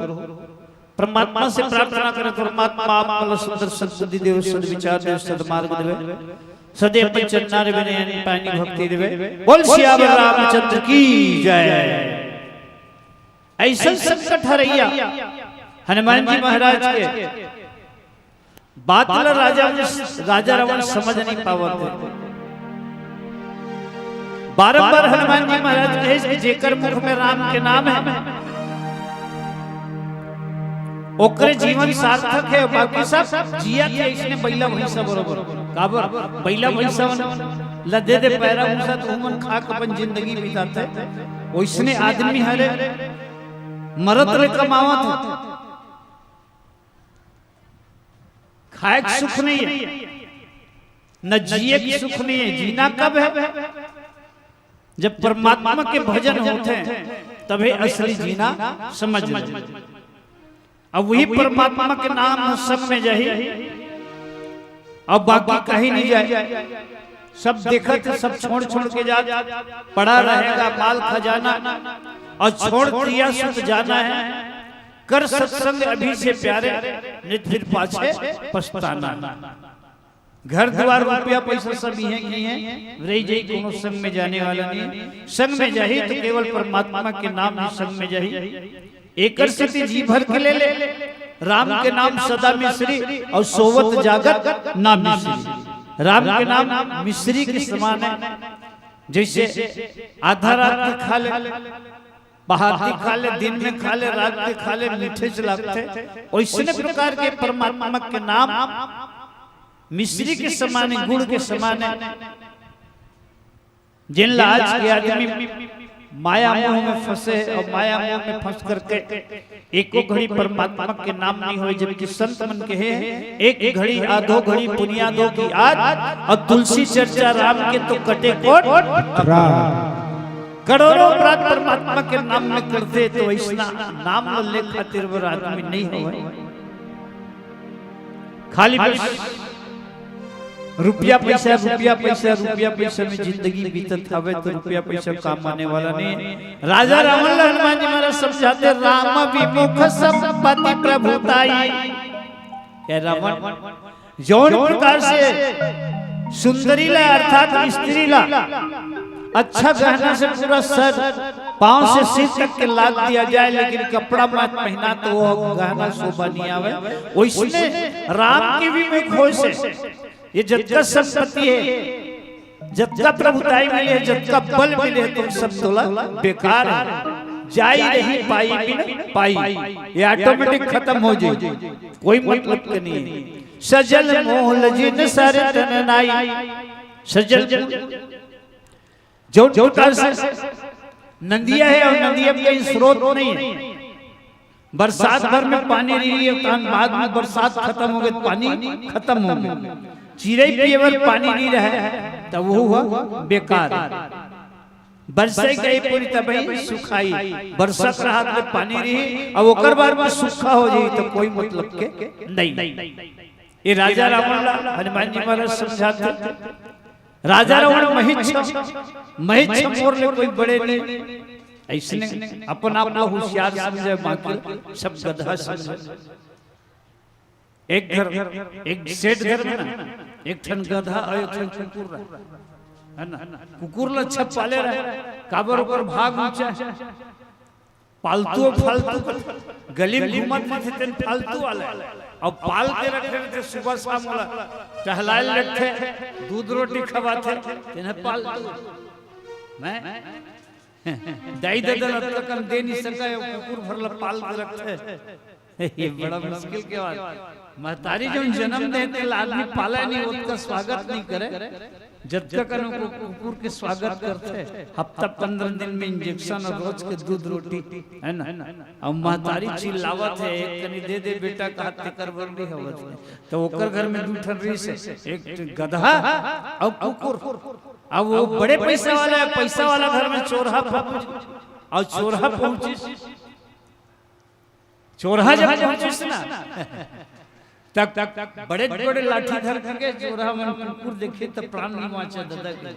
परमात्मा से प्रार्थना करत हूँ, परमात्मा आप मला सुंदर सद्बुद्धि देवे, सद्विचार देवे, सद्मार्ग देवे, सदैव अपन चरना रे बिने यानी पानी भक्ति देवे। बोल सियावर रामचंद्र की जय। ऐसन संकट हरैया हनुमान जी महाराज के बात ल राजा, राजा रावण समझ नहीं पावत हे। बारंबार हनुमान जी महाराज कहे कि जेकर मुख में राम के नाम हे, ओकरे जीवन सार्थक हे, बाकी सब जियत हे इसने बैला भैंसा बरोबर। काबर? बैला भैंसा मन ल दे दे पैरा भूसा, तो उमन खा के अपन जिंदगी बिताथे। ओइसने आदमी हरे मरत ले कमावत हे, खाए के सुख नहीं हे, न जिए के सुख नहीं हे। जीना कब हे? जब परमात्मा के भजन होथे, तभे असली जीना समझ में। अब वही परमात्मा के नाम ह संग में जाही, अब बाकी कहीं नहीं जाए। सब देखत हे, सब छोड़ छोड़ के जात, पड़ा रहेगा माल खजाना, अउ छोड़ दिया सुत जाना हे। कर सत्संग अभी से प्यारे, नित फिर पाछे पछताना। घर दुआर रुपया पैसा सब इहें की हे, रहि जाई, कोनो संग में जाने वाला नहीं। संग में जाही तो केवल परमात्मा के नाम ही संग में जाही। एकर सेती जी भर के ले ले, राम के नाम सदा मिश्री अउ सोवत जागत ना मिश्री। राम के नाम मिश्री के समान हे, जैसे आधा रात के खा ले, पहाती खा ले, दिन में खा ले, रात के खा ले, मीठे से लागथे। ओइसने प्रकार के परमात्मा के नाम मिश्री के समान हे, गुड़ के समान हे। जिन ला आज के आदमी माया मोह में फंसे हे अउ माया मोह में फंस करके एको घड़ी परमात्मा के नाम नहीं होय, जबकि संत मन कहे हे, एक घड़ी आधो घड़ी पुनिया दो की आद, अउ तुलसी चर्चा राम के तो कटे कोट। करोड़ों अपराध परमात्मा के नाम में करथे, तो अइसना नाम ल ले खातिर बर आदमी नहीं होय। खाली बस रुपया पैसा, रुपया पैसा, रुपया पैसा में जिंदगी बीतत हवे, तो रुपया पैसा काम आने वाला नहीं हे। राजा रावण ला हनुमान जी महाराज समझाथे, राम विमुख संपत्ति प्रभुताई। हे रावण, जौन प्रकार से सुंदरी ला अर्थात स्त्री ला अच्छा गहना से पूरा सर पांव से सिर तक के लाद दिया जाए, लेकिन कपड़ा मत पहना तो वो गहना शोभा नहीं आवे। ओइसने राम के विमुख होय से ये जतका संपत्ति हे, जतका प्रभुताई मिले हे, जतका बल मिले हे, तुम सब तोला बेकार हे। जाई रही पाई बिन पाई, ये ऑटोमेटिक खत्म हो जाए, कोई मतलब के नहीं हे। सजल मोल जिन सर तन नाई, सजल जौन प्रकार से नदिया हे अउ नदिया में कहीं स्रोत नहीं हे, बरसात भर में पानी रही हे, तहन बाद में बरसात खत्म हो गे, पानी खत्म हो गे, चिरई पिए बर पानी नहीं रहे, त वो हुआ बेकार। बरसे गई पूरी तबही सुखाई, बरसत रहत में पानी रही, अब ओकर बाद में सूखा हो जाई, तो कोई मतलब के नहीं। ये राजा रावण ला हनुमान जी महाराज समझाथे। राजा रावण महिच्छ, महिच्छ मोर ले कोई बड़े नहीं। अइसने अपन आप ला होशियार समझे, बाकी सब गधा समझे। एक घर, एक सेठ घर में ना, एक ठन गधा अउ एक ठन कुकुर रहे, हे ना? कुकुर ला अच्छा पाले रहे, काबर ओकर भाग ऊंचा हे। पालतू अउ फालतू, गली में घूमत रहिथे, तेन फालतू वाला। अउ पाल के रखे रहिथे, सुबह शाम ओला टहलाए ल लेगथे, दूध रोटी खवाथे, तेन ह पालतू। मैं दाई ददा ल अतका कन दे नहीं सकय, अउ कुकुर भर ला पाल के रखथे। ये बड़ा मुश्किल के बात। महतारी जौन जन्म दे, तेला आदमी पाले नहीं, ओतका स्वागत नहीं करे। जतका कन ओकर कुकुर के स्वागत करथे, हफ्ता पंद्रह दिन में इंजेक्शन अउ रोज के दूध रोटी, हे ना? अउ महतारी चिल्लावत हे, "एक कनी दे दे बेटा," कहत तेकर बर नहीं होवत हे। तो ओकर घर में दू ठन रहिस हे, एक गधा अउ कुकुर। अब वो बड़े पैसा वाला, पैसा वाला घर में चोरहा पहुंच, अउ चोरहा पहुंचिस, चोरहा जब पहुंचिस ना, तब बड़े बड़े लाठी धर के चोरहा मन कुकुर देखे त प्राण नइ बांचे ददा के।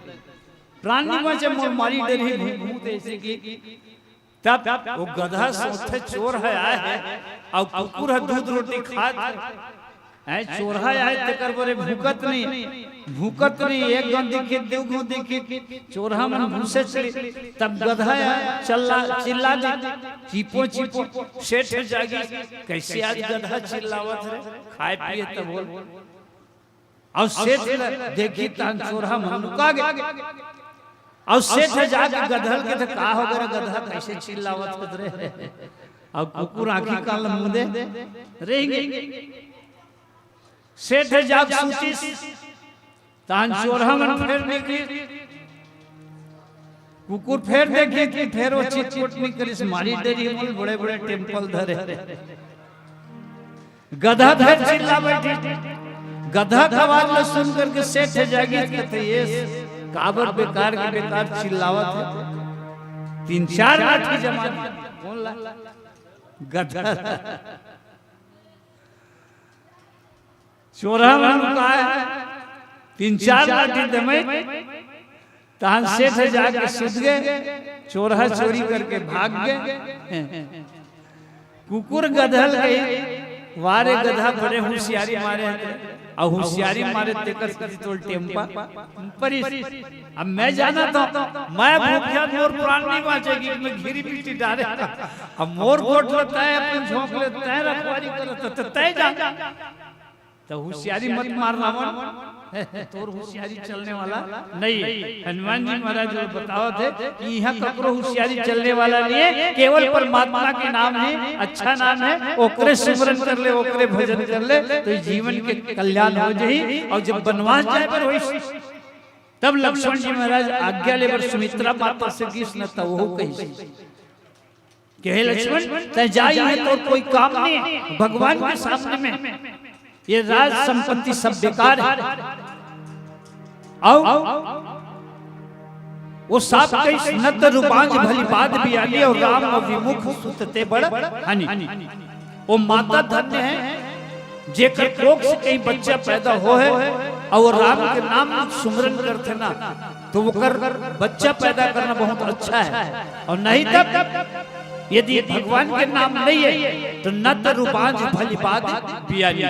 प्राण नइ बांचे, मोर मारी डरही भूत भूत ऐसे कि तब वो गधा सोचथे चोर ह आय हे, अउ कुकुर ह दूध रोटी खात हे। ऐ चोरहा आय तेकर बरे भूकत नहीं, भूकत नहीं, एक गांव दिखे, दू गांव दिखे, चोरहा मन घुसे चले, तब गधा ह चल्ला, चिल्ला दे, चीपो, चीपो, सेठ जागी, कैसे आज गधा चिल्लावत रे, खाए पिए त बोल। अउ सेठ ल देखी तहन चोरहा मन लुका गे। अउ सेठ ह जाके गधा ल कथे, का हो गे रे गधा, कैसे चिल्लावत हस रे? अउ कुकुर आंखी कान ल मूंदे रहि गे। सेठ ह जाके सूतिस, तहन चोरहा मन फेर निकलिस। कुकुर फेर देखिस कि फेर वो चिटपुट नइ करिस, मारी डरही मोर बड़े बड़े टेम्पल धरे। गधा फेर चिल्ला बैठे। गधा के आवाज ल सुन करके सेठ ह जागिस, कथे, "ये काबर बेकार के बेकार चिल्लावत हे?" तीन चार लाठी जमा दिए। कौन ला? गधा। चोरहा मन लुकाय, तीन चार लाठी दमई, तहन सेठ ह जाके सुत गे, चोरहा चोरी करके भाग गे। कुकुर गधा ल कही, "वाह रे गधा, बड़े होशियारी मारे हे।" अउ होशियारी मारे तेकर सेती तोर टेम्पा परिस। अब मैं जानत हंव, मैं भूखिया मोर प्राण नइ बांचे कि मैं घिरी पीटी डारे। अब मोर गोठ ल तैं अपन झोंक ले, तैं रखवारी करत हस, त तैं जान। त होशियारी मत मार रावण, तोर होशियारी चलने वाला नहीं हे। हनुमान जी महाराज जी बतावत हे कि इहां ककरो होशियारी चलने वाला नहीं हे, केवल परमात्मा के नाम हे, अच्छा नाम हे, ओकरे सुमरन कर ले, ओकरे भजन कर ले, त जीवन के कल्याण हो जाही। अउ जब बनवास जाय बर होइस, तब लक्ष्मण जी महाराज आज्ञा ले बर सुमित्रा माता से गिस न, त ओहू कहिस, कहे, "लक्ष्मण, तैं जा, इहां तोर कोई काम नहीं हे, भगवान के सामने में ये राज संपत्ति सब बेकार हे।" अउ वो साफ कहिस, "नत रुबांझ भली बात बियानी, अउ राम अउ विमुख सुत ते बड़ हानि।" वो माता धन्य हे, जेकर कोख से कहीं बच्चा पैदा होय हे अउ वो राम के नाम सुमरन करथे ना, तो ओकर बच्चा पैदा करना बहुत अच्छा हे। अउ नहीं तब यदि भगवान के नाम नहीं हे, तो नत रुबांझ भली बात बियानी,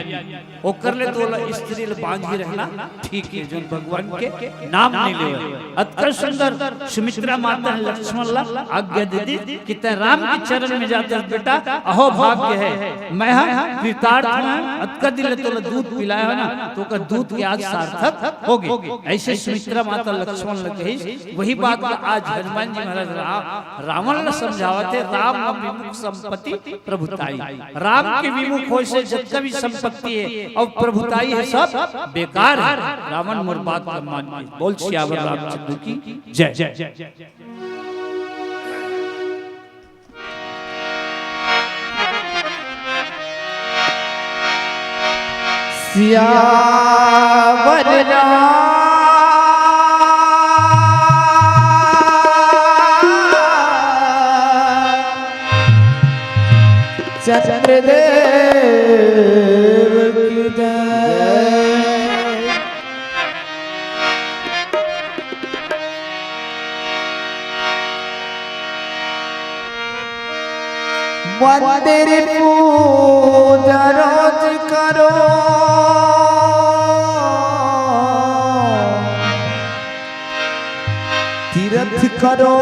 ओकर ले तो ओला स्त्री ल बांझी रहना ठीक हे, जोन भगवान के नाम नहीं लेवय। अतका सुंदर सुमित्रा माता ह लक्ष्मण ला आज्ञा दे दिस कि तैं राम के चरण में जात हस बेटा, अहो भाग्य हे, मैं ह कृतार्थ हंव, अतका दिन ले तोला दूध पिलाय हंव ना, त ओकर दूध के आज सार्थक हो गे। अइसे सुमित्रा माता लक्ष्मण ल कहिस, वही बात ला आज हनुमान जी महाराज रा-, रावण ला समझावत हे, "राम अविमुख संपत्ति प्रभुताई।" राम के विमुख होय से जतका भी संपत्ति हे अउ प्रभुताई हे, सब बेकार हे। रावण मोर बात ला मान गे। बोल सियावर रामचंद्र की जय। सियावर राम चंद्र देव की जय। मंदिर पूजा रोज करो, तीरथ करो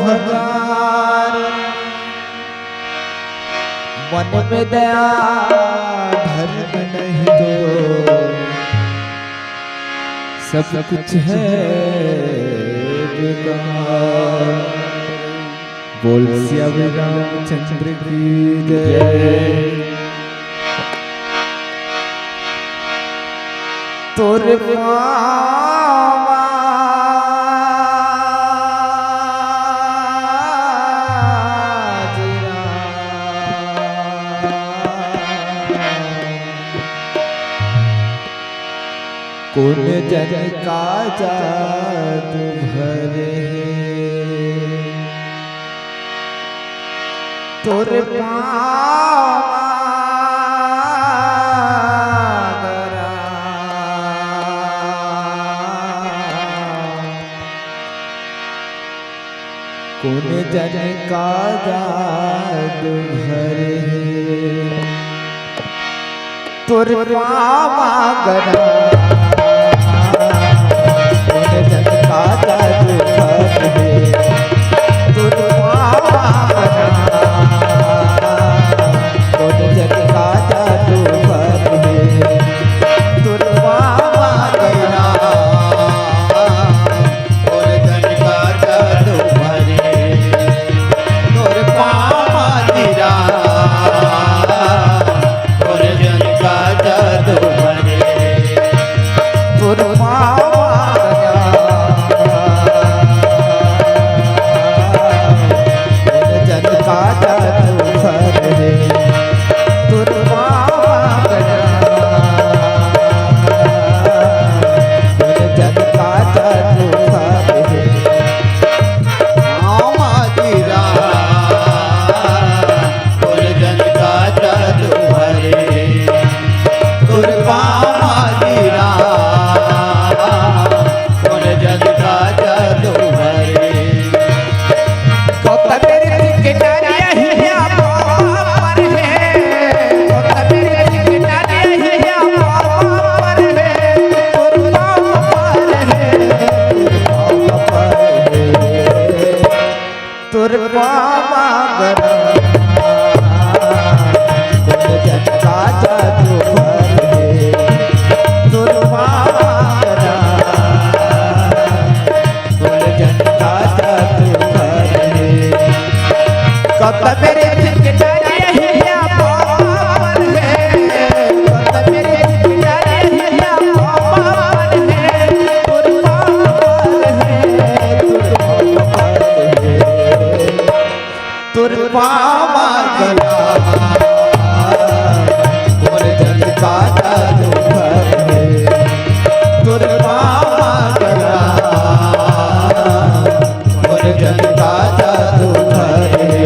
हजार। मन में दया धर्म नहीं तो सब कुछ है बेकार। बोल सियावर रामचंद्र की जय। तोर पावा कोन जन का जादू भरे हे तोर पाँव मा गरा। कोन जन का जादू भरे हे तोर पाँव मा गरा। कोन जन का जादू भरे हे तोर पाँव मा गरा। कोन जन का जादू भरे हे तोर पाँव मा गरा। कोन जन का जादू भरे तोर पाँव मा गरा। कोन जन का जादू भरे तोर पाँव मा गरा। कोन जन का जादू भरे तोर पाँव मा गरा। कोन जन का जादू भरे पाँव मा गरा। कोन जन का जादू भरे तोर पाँव मा गरा। कोन जन का जादू भरे। गौतम ऋषि के डारिया हिया पाँव पर हे। गौतम ऋषि के डारिया हिया पाँव पर हे। तोर पाँव पर हे, तोर पाँव पर हे। तोर पाँव मा गरा। कोन जन का जादू भरे तोर पाँव मा गरा। कोन जन का जादू भरे। गौतम ऋषि के डारिया हिया पाँव पर हे। गौतम ऋषि के डारिया हिया पाँव पर हे। तोर पाँव पर हे, तोर पाँव पर हे। तोर पाँव मा गरा। कोन जन का जादू भरे तोर पाँव मा गरा। कोन जन का जादू भरे।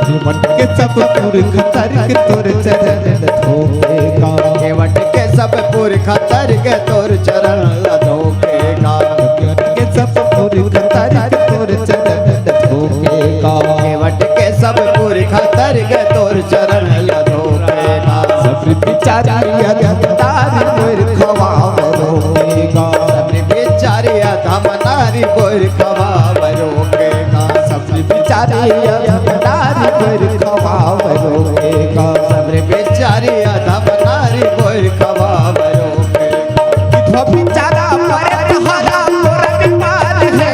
केवट के सब पुरखा तरिक तोर चरण धोके गा। केवट के सब पुरखा तरिक तोर चरण ला धोके गा। केवट के सब पुरखा तरिक तोर चरण धोके गा। केवट के सब पुरखा तरिक तोर चरण ला धोके गा। सब बिचारी अधमदारी मोर खवाव रोके गा। सब बिचारी अधमदारी मोर खवाव रोके गा। सब बिचारी अधमदारी मोर खवाव रोके गा। सब बिचारी अधमदारी मोर खवाव रोके गा। विधवा बिचारा मरे तहारा मोर विपाद हे।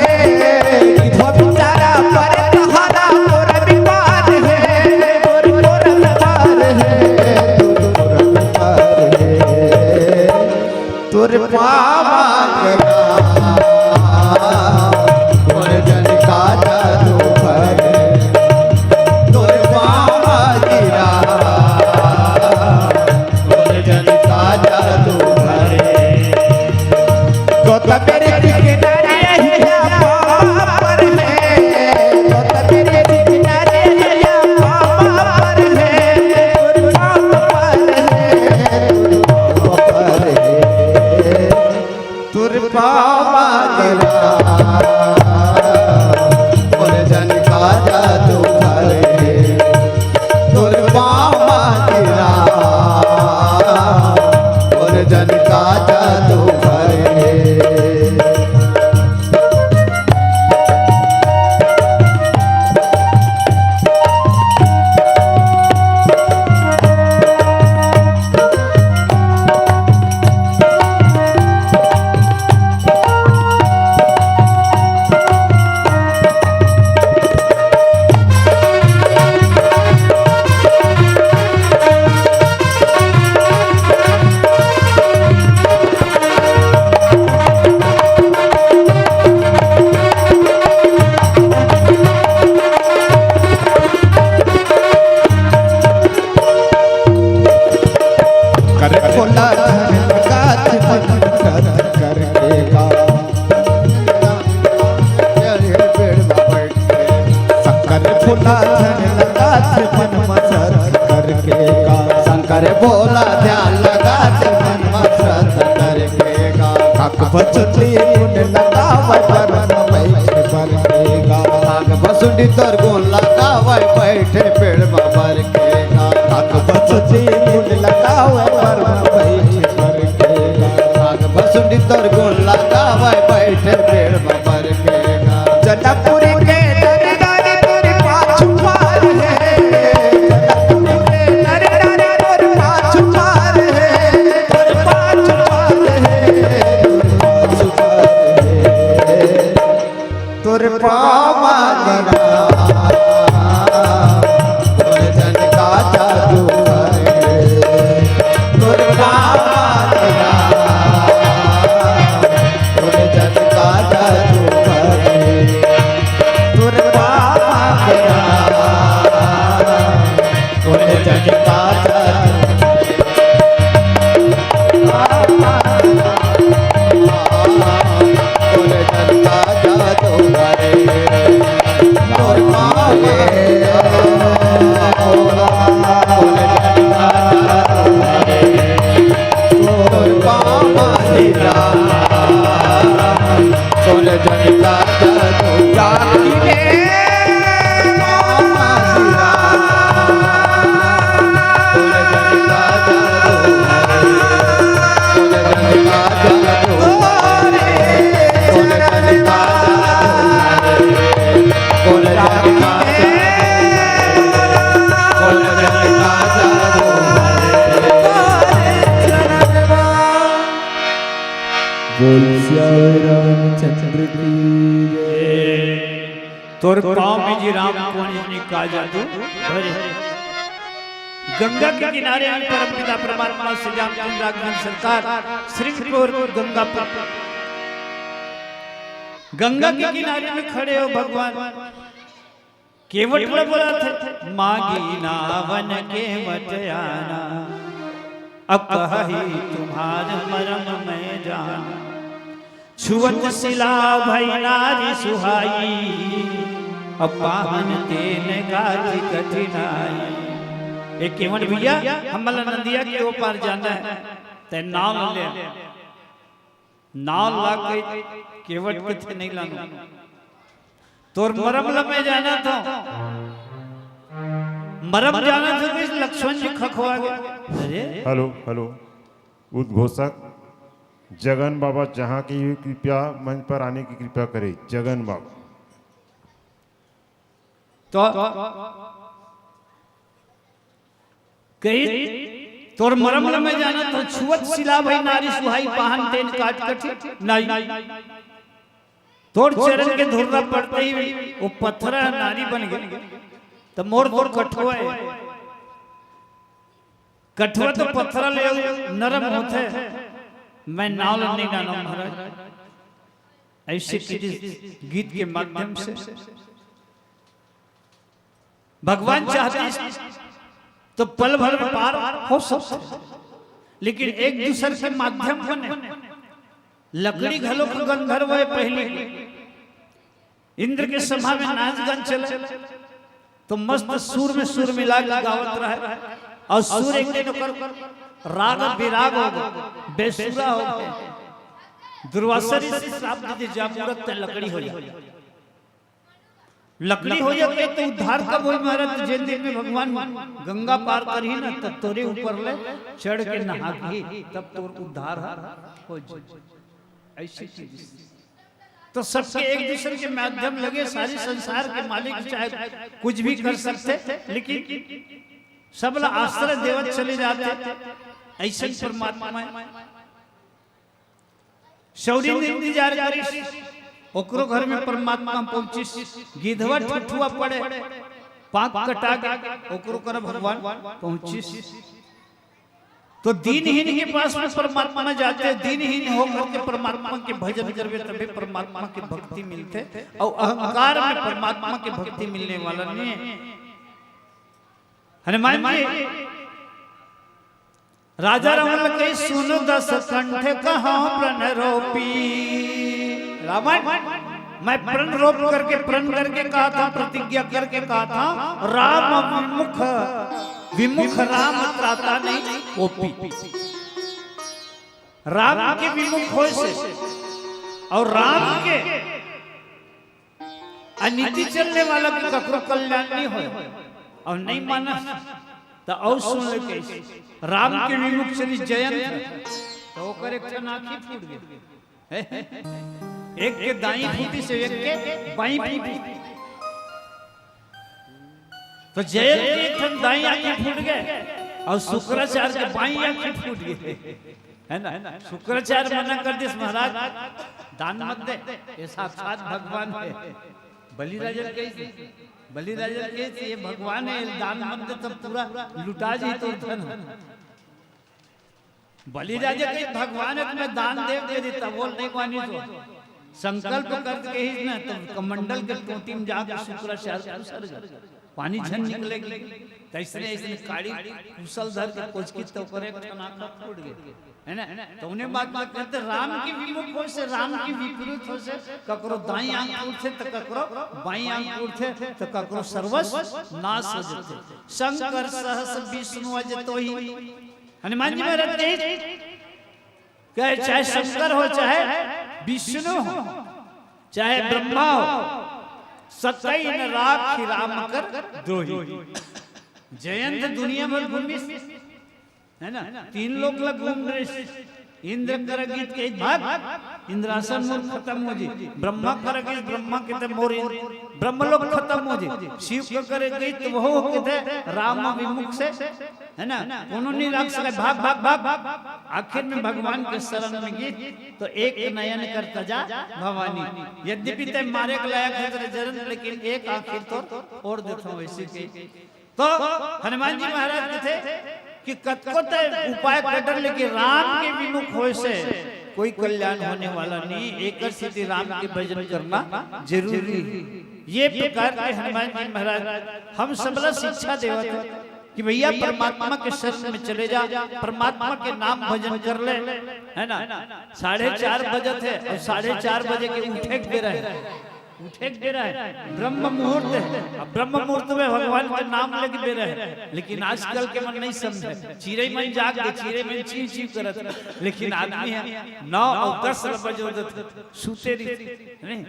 विधवा बिचारा मरे तहारा मोर विपाद हे। मोर, मोर विपाद हे, मोर, मोर विपाद हे। तोर पाँव मा गरा, कोन जन का जादू भरे। तोर पाँव मा गरा, कोन जन का जादू भरे। गौतम ऋषि के डारिया हिया पाँव पर हे। गौतम ऋषि के डारिया हिया पाँव पर हे। तोर पाँव पर हे, तोर पाँव पर हे। फुला ध्यान लगाथे मन म श्रद्धा करके गा। शंकर भोला ध्यान लगाथे मन म श्रद्धा करके गा। काक बसुंडी गुण लगावय बर म बइठे बर के गा। काक बसुंडी तोर गुण लगावय बइठे पेड़ म बर के गा। काक बसुंडी गुण लगावय बर म बइठे बर के गा। काक बसुंडी तोर गुण लगावय बइठे पेड़ म बर के गा। जनकपुरी के दरदारी तोर पाछू पार हे। जनकपुरी के दरदारी तोर पाछू पार हे। तोर पाछू पार हे। तोर पाछू पार हे। तोर पाँव म गिरा, तोर जन का जादू करे। तोर पाँव म गिरा, तोर जन का जादू करे। तोर पाँव म गिरा, तोर जन का जादू बोल सियावर रामचंद्र की जय। तोर पाँव में जी राम कोन जनी का जादू भरे। गंगा के किनारे आए परम पिता परमात्मा श्री रामचंद्र राघवन सरकार, श्रृंगपुर गंगापुर। गंगा के किनारे में खड़े हो भगवान, केवट ला बोलाथे, मांगी नावन केवट आना, अब कही तुम्हार मरम मैं जाना। छुवत सिला भई नारी सुहाई, अब पाहन तेन काज कठिनाई। ए केवट भैया, हमला नदिया के ओ पार जाना हे, तैं नाव ले। नाव ला के केवट कथे नहीं लानों। तोर मरम ल मैं जानत हंव। मरम जानत हंव कि लक्ष्मण जी खखवा गे। अरे? Hello, hello. उद्घोषक जगन बाबा जहां के हुए कृपया मंच पर आने की कृपया करें। जगन बाबा। तो कही, तोर मरम ल मैं जानत हंव, छुवत सिला भई नारी सुहाई, पाहन तेन काज कठिनाई। तोर चरण के धुर्रा पड़ते ही वो पथरा नारी बन गे, त मोर तो कठवा हे। कठवा तो पथरा ले नरम होथे, मैं नाव ल नहीं जानंव महाराज। अइसे कीजिस गीत के माध्यम से। भगवान चाहतिस तो पल भर में पार हो सकथे, लेकिन एक दूसर के माध्यम बने। लकड़ी घलो के गंधर्व हे पहिली, इंद्र के सभा में नाच गान चले, तो मस्त सुर में सुर मिला के गावत रहे, अउ सुर एक दिन ओकर राग बिराग हो गे, बेसुरा हो गे। दुर्वासा ऋषि श्राप दे दे, जा मूरत तैं लकड़ी हो जा। लकड़ी हो जाथे त उद्धार कब होही महाराज? जेन दिन में भगवान गंगा पार करही ना, तब तोरे ऊपर ले चढ़ के नहाही, तब तोर उद्धार हो जाही। अइसे चीज। तो सबके एक दूसर के माध्यम लगे, सारी संसार के मालिक चाहे कुछ भी कर सकथे, लेकिन सबला आश्रय देवत चले जाथे। अइसन परमात्मा हे। सौरी इंतजार करिस, ओकरो घर में परमात्मा पहुंचिस। गिधवा ठुठुआ पड़े, पांक कटा गे, ओकरो कर भगवान पहुंचिस। तो दीनहीन के पास में परमात्मा जाथे, दीनहीन होकर के परमात्मा के भजन करबे, तभे परमात्मा के भक्ति मिलथे। अउ अहंकार में परमात्मा के भक्ति मिलने वाला नहीं हे। हनुमान जी राजा रावण ल कहिस, "सुन दस कंठ कहौं प्रण रोपी।" रावण, मैं प्रण रोप करके, प्रण करके कहा था, प्रतिज्ञा करके कहा था, राम विमुख, विमुख राम त्राता नहीं कोपी। राम के विमुख होय से अउ राम के अनीति चलने वाला के ककरो कल्याण नहीं होय। अउ नहीं मानस त अउ सुन ले कइसे, राम के विमुख चली जयंत, त ओकर एक ठन आँखी फूट गे। एक के दाई फूटी से एक के बाई फूटी। तो जयंत के एक ठन दाई आँखी फूट गे अउ शुक्राचार्य के बाई आँखी फूट गे, है ना? शुक्राचार्य मना कर दिस, महाराज दान मत दे, ये साक्षात भगवान है। बलि राजा कहिस, बलि राजा कहिस ये भगवान है, दान मत दे, तब पूरा लुटा जी तो धन। बलि राजा कहिस भगवान है, मैं दान दे दे दी, तब बोल नहीं मानी तो संकल्प कर कहिस ना, तो कमंडल के टोटी में जाके शुक्राचार्य खुसर गे, पानी झन निकले। तैसने ऐसने काड़ी कुशल धर के कोचकी तो करे, एक ठन आँख फूट गे, है ना? तो उन्हें बात बात करते, राम के विमुख होय से, राम के विपरीत होय से, ककरो दाई आँख उठथे त ककरो बाई आँख उठथे, त ककरो सर्वस नाश हो जाथे। शंकर सहस विष्णु अज तोहि। हनुमान जी महाराज कहे, कहे चाहे शंकर हो, चाहे विष्णु हो, चाहे ब्रह्मा हो, सकई न राखी राम कर दोही। जयंत दुनिया भर घूमिस, है ना? तीन लोक ला घूम रहिस। इंद्र कर गीत के भाग, इंद्रासन मोर खतम हो जी। ब्रह्मा कर गीत, ब्रह्मा के ते मोर इंद्र, ब्रह्मलोक खतम हो जी। शिव के करे गीत, वो के ते राम विमुख से, है ना? कोनो नहीं राख सके, भाग, भाग, भाग, भाग। आखिर में भगवान के शरण में गीत, तो एक नयन कर तजा भवानी। यद्यपि ते मारे के लायक है तेरे जरन, लेकिन एक आँखी तो और देता हूँ ऐसे के। तो हनुमान जी महाराज कथे कि कतको ते उपाय कर डर, लेकिन राम के विमुख होय से कोई कल्याण होने वाला नहीं। एक स्थिति राम के भजन करना जरूरी है। ये प्रकार के हनुमान जी महाराज हम सबला शिक्षा देवत है कि भैया परमात्मा के शरण में चले जा, परमात्मा के नाम भजन कर ले, है ना? साढ़े चार बजत है अउ साढ़े चार बजे के उठे के बेरा है, उठे के बेरा है, ब्रह्म मुहूर्त है। अब ब्रह्म मुहूर्त में भगवान के नाम लेके बेरा है, लेकिन आजकल के मन नहीं समझे। चिरई मन जाग के, चिरई मन चीं चीं करत, लेकिन आदमी है नौ अउ दस बजे उठत, सूते रहिथे, नहीं?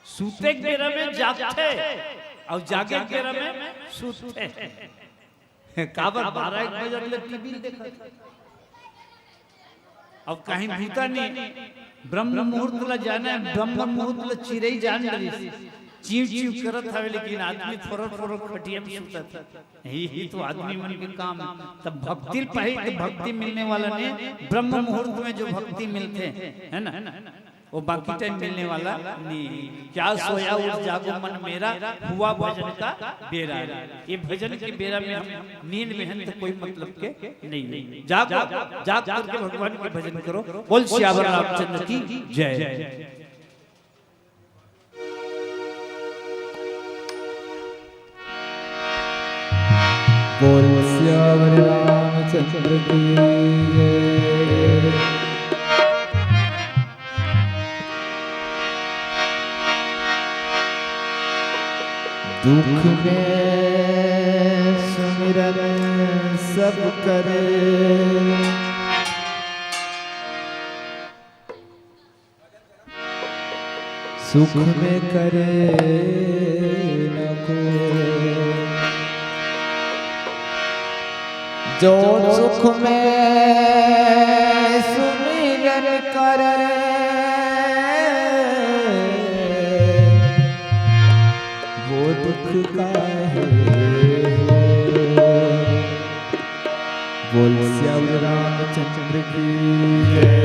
सूते के बेरा में जागथे अउ जागे के बेरा में सूतथे। काबर बारह एक बजे ले टीवी देखत। अब कहीं भूता नहीं, ब्रह्म मुहूर्त ला जाना है, ब्रह्म मुहूर्त ला चिरई जान डरिस, चीं चीं करत हवे, लेकिन आदमी फोरर फोरर खटिया में सूतत। यही तो आदमी मन के काम है। तब भक्ति पाही तो भक्ति मिलने वाला नहीं, ब्रह्म मुहूर्त में जो भक्ति मिलथे, है ना, वो बाकी टाइम मिलने वाला नहीं। क्या सोया उठ जागो मन मेरा, हुआ भजन का बेरा। ये भजन के बेरा में हम नींद में हैं तो कोई मतलब के नहीं। जागो, जाग करके भगवान के भजन करो। बोल सियावर रामचंद्र की जय। बोल सियावर रामचंद्र की जय। दुख में सुमिरन सब करे, सुख में करे न को। जो सुख में सुमिरन करे, वो दुख काहे हो। बोल श्याम रामचंद्र की जय।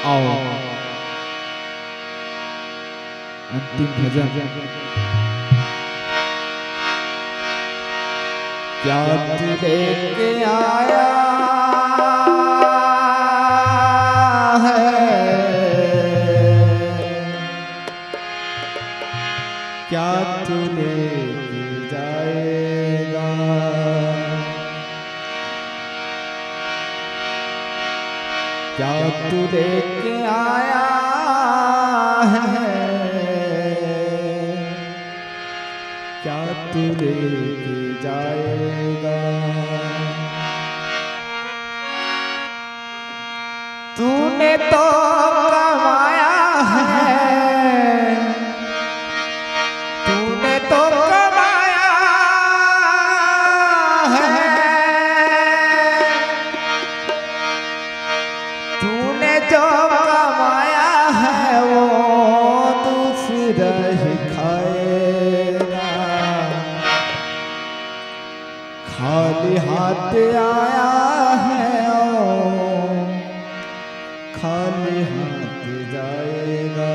आओ, अंतिम भजन। क्या तू लेके आया है, क्या तू लेके जाएगा? तू लेके आया है, क्या तू लेके जाएगा? तूने तो कमाया है, तूने तो कमाया है, तूने जो कमाया है वो दूसरा ही खाएगा। खाली हाथ आया है और खाली हाथ जाएगा।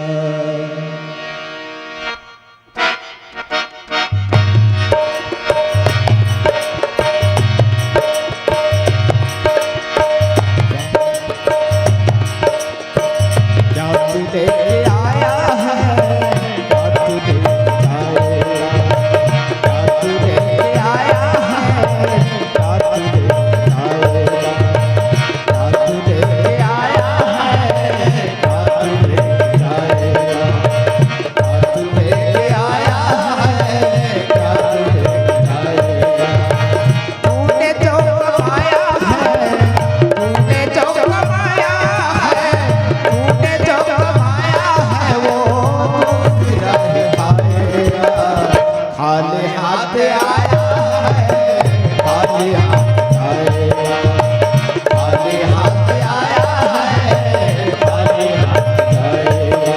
खाली हाथ आया है, खाली हाथ जाएगा। खाली हाथ आया है, खाली हाथ जाएगा।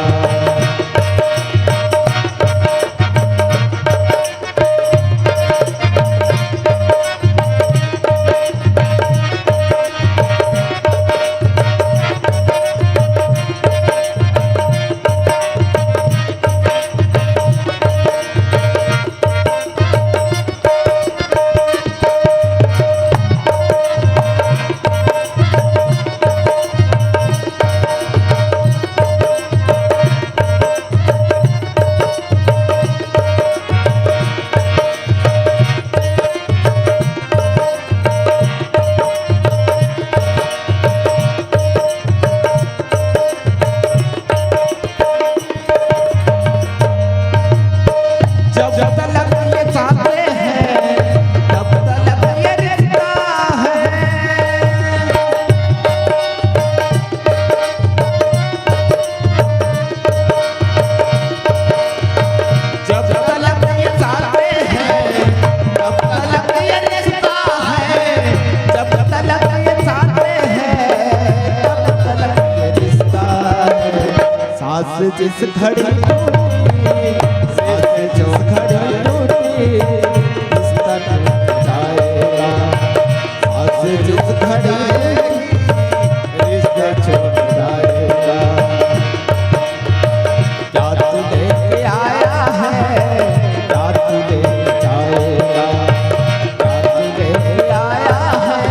जब तलक ये साथे हैं, तब तलक ये रिश्ता है। जब तलक ये साथे हैं, तब तलक ये रिश्ता है। जब तलक ये साथे हैं, तब तलक ये रिश्ता है। सांस जिस घड़ी टूटी, सांस जिस घड़ी टूटी, रिश्ता टूट जाएगा। सांस जिस घड़ी टूटी, रिश्ता छूट जाएगा। क्या तू लेके आया है, क्या तू लेके जाएगा? क्या तू लेके आया है,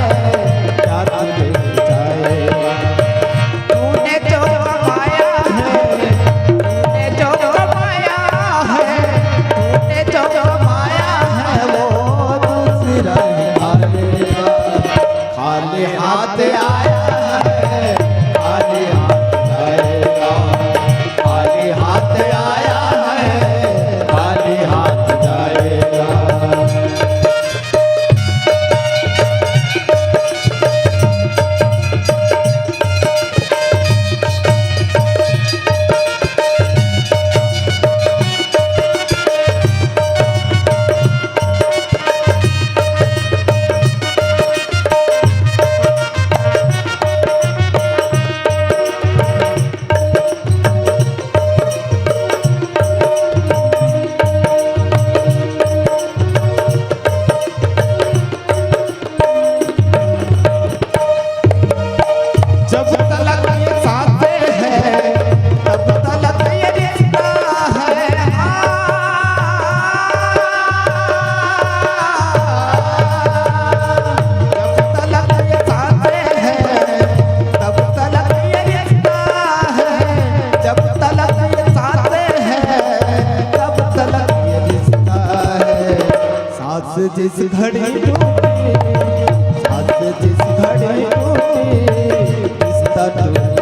क्या तू लेके जाएगा? तूने जो कमाया है, तूने जो कमाया है, तूने जो कमाया है, वो दूसरा ही खा लेगा। खाली हाथ आया है, खाली हाथ जाएगा। खाली हाथ आया है, खाली हाथ जाएगा। जब तलक ये साथे हैं, तब तलक ये रिश्ता है। हाँ। जब तलक ये साथे हैं, तब तलक ये रिश्ता है। जब तलक ये साथे हैं, तब तलक ये रिश्ता है। सांस जिस घड़ी टूटी, सांस जिस घड़ी टूटी, रिश्ता टूट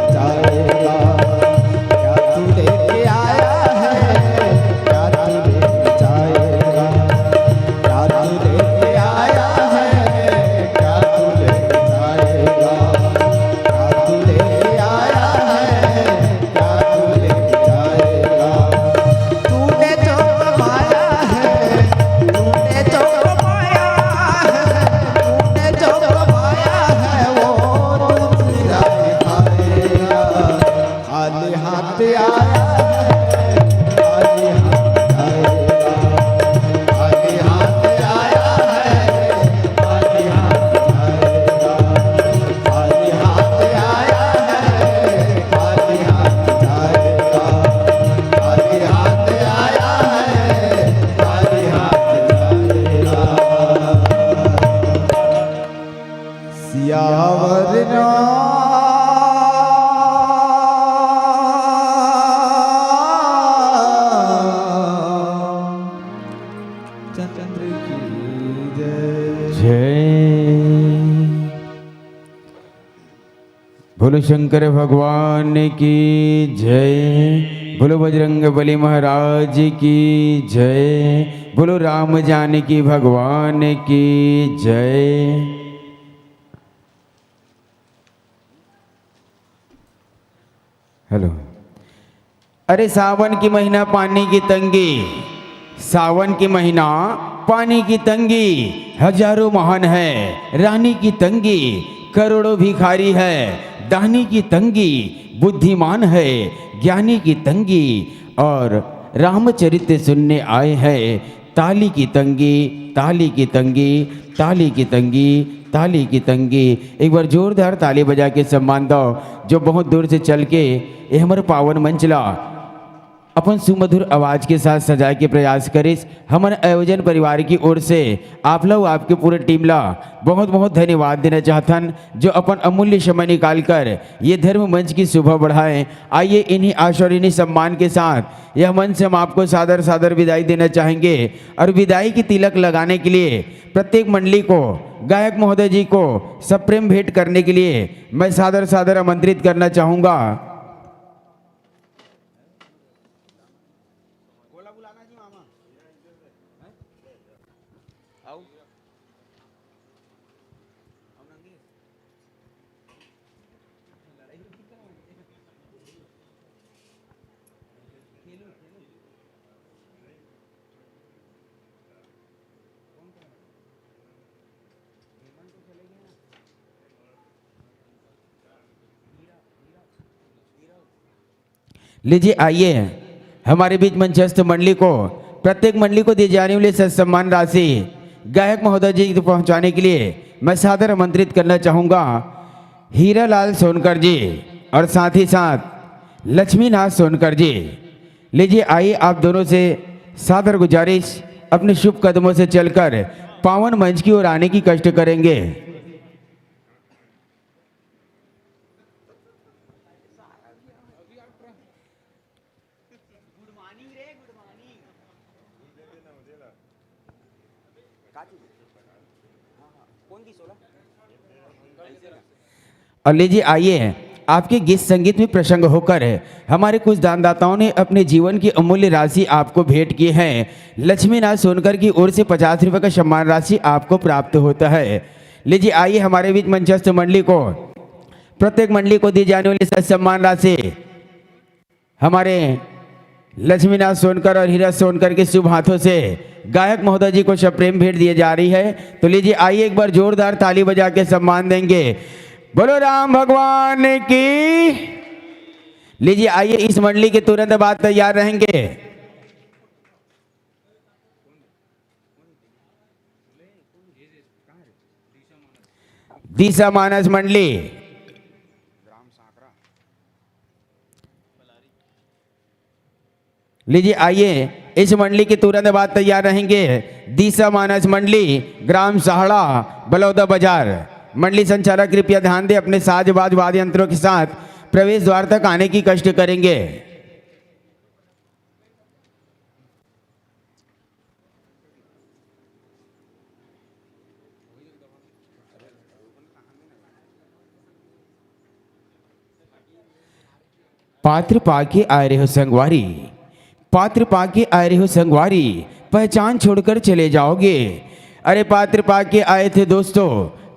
सियावर रामचंद्र की जय। जय। बोलो शंकर भगवान की जय, बोलो बजरंग बली महाराज की जय, बोलो राम जानकी भगवान की जय। हेलो। अरे सावन की महीना पानी की तंगी, सावन की महीना पानी की तंगी, हजारों महान है रानी की तंगी, करोड़ों भिखारी है दानी की तंगी, बुद्धिमान है ज्ञानी की तंगी, और रामचरित्र सुनने आए हैं ताली की तंगी, ताली की तंगी, ताली की तंगी, ताली की तंगी। एक बार जोरदार ताली बजा के सम्मान दो, जो बहुत दूर से चल के ये हमर पावन मंच ला अपन सुमधुर आवाज के साथ सजाए के प्रयास करिस। हमर आयोजन परिवार की ओर से आप ला, आपके पूरे टीम ला बहुत बहुत धन्यवाद देना चाहथन, जो अपन अमूल्य समय निकाल कर ये धर्म मंच की शोभा बढ़ाएं। आइए, इन्हीं आशीर्वाद, इन्हीं सम्मान के साथ यह मंच से हम आपको सादर सादर विदाई देना चाहेंगे। और विदाई की तिलक लगाने के लिए प्रत्येक मंडली को, गायक महोदय जी को सप्रेम भेंट करने के लिए मैं सादर सादर आमंत्रित करना चाहूंगा। लीजिए, आइए, हमारे बीच मंचस्थ मंडली को, प्रत्येक मंडली को दी जाने वाली सत सम्मान राशि गायक महोदय जी को पहुंचाने के लिए मैं सादर आमंत्रित करना चाहूंगा हीरालाल सोनकर जी और साथ ही साथ लक्ष्मीनाथ सोनकर जी। लीजिए, आइए, आप दोनों से सादर गुजारिश, अपने शुभ कदमों से चलकर पावन मंच की ओर आने की कष्ट करेंगे। और लीजिए, आइए, आपके गीत संगीत में प्रसंग होकर हमारे कुछ दानदाताओं ने अपने जीवन की अमूल्य राशि आपको भेंट की है। लक्ष्मीनाथ सोनकर की ओर से पचास रुपए का सम्मान राशि आपको प्राप्त होता है। लीजिए, आइए, हमारे बीच मंचस्थ मंडली को, प्रत्येक मंडली को दी जाने वाली सत सम्मान राशि हमारे लक्ष्मीनाथ सोनकर और हीरा सोनकर के शुभ हाथों से गायक महोदय जी को सप्रेम भेंट दिए जा रही है। तो लीजिए, आइए, एक बार जोरदार ताली बजा के सम्मान देंगे। बोलो राम भगवान की। लीजिए, आइए, इस मंडली के तुरंत बाद तैयार रहेंगे दिशा मानस मंडली। लीजिए, आइए, इस मंडली के तुरंत बाद तैयार रहेंगे दिशा मानस मंडली, ग्राम सहाड़ा, बलौदा बाजार। मंडली संचालक कृपया ध्यान दें, अपने साज बाज वाद्य यंत्रों के साथ प्रवेश द्वार तक आने की कष्ट करेंगे। पात्र पाके आए रहे हो संगवारी, पात्र पाके आए रहे हो संगवारी, पहचान छोड़कर चले जाओगे। अरे पात्र पाके आए थे दोस्तों,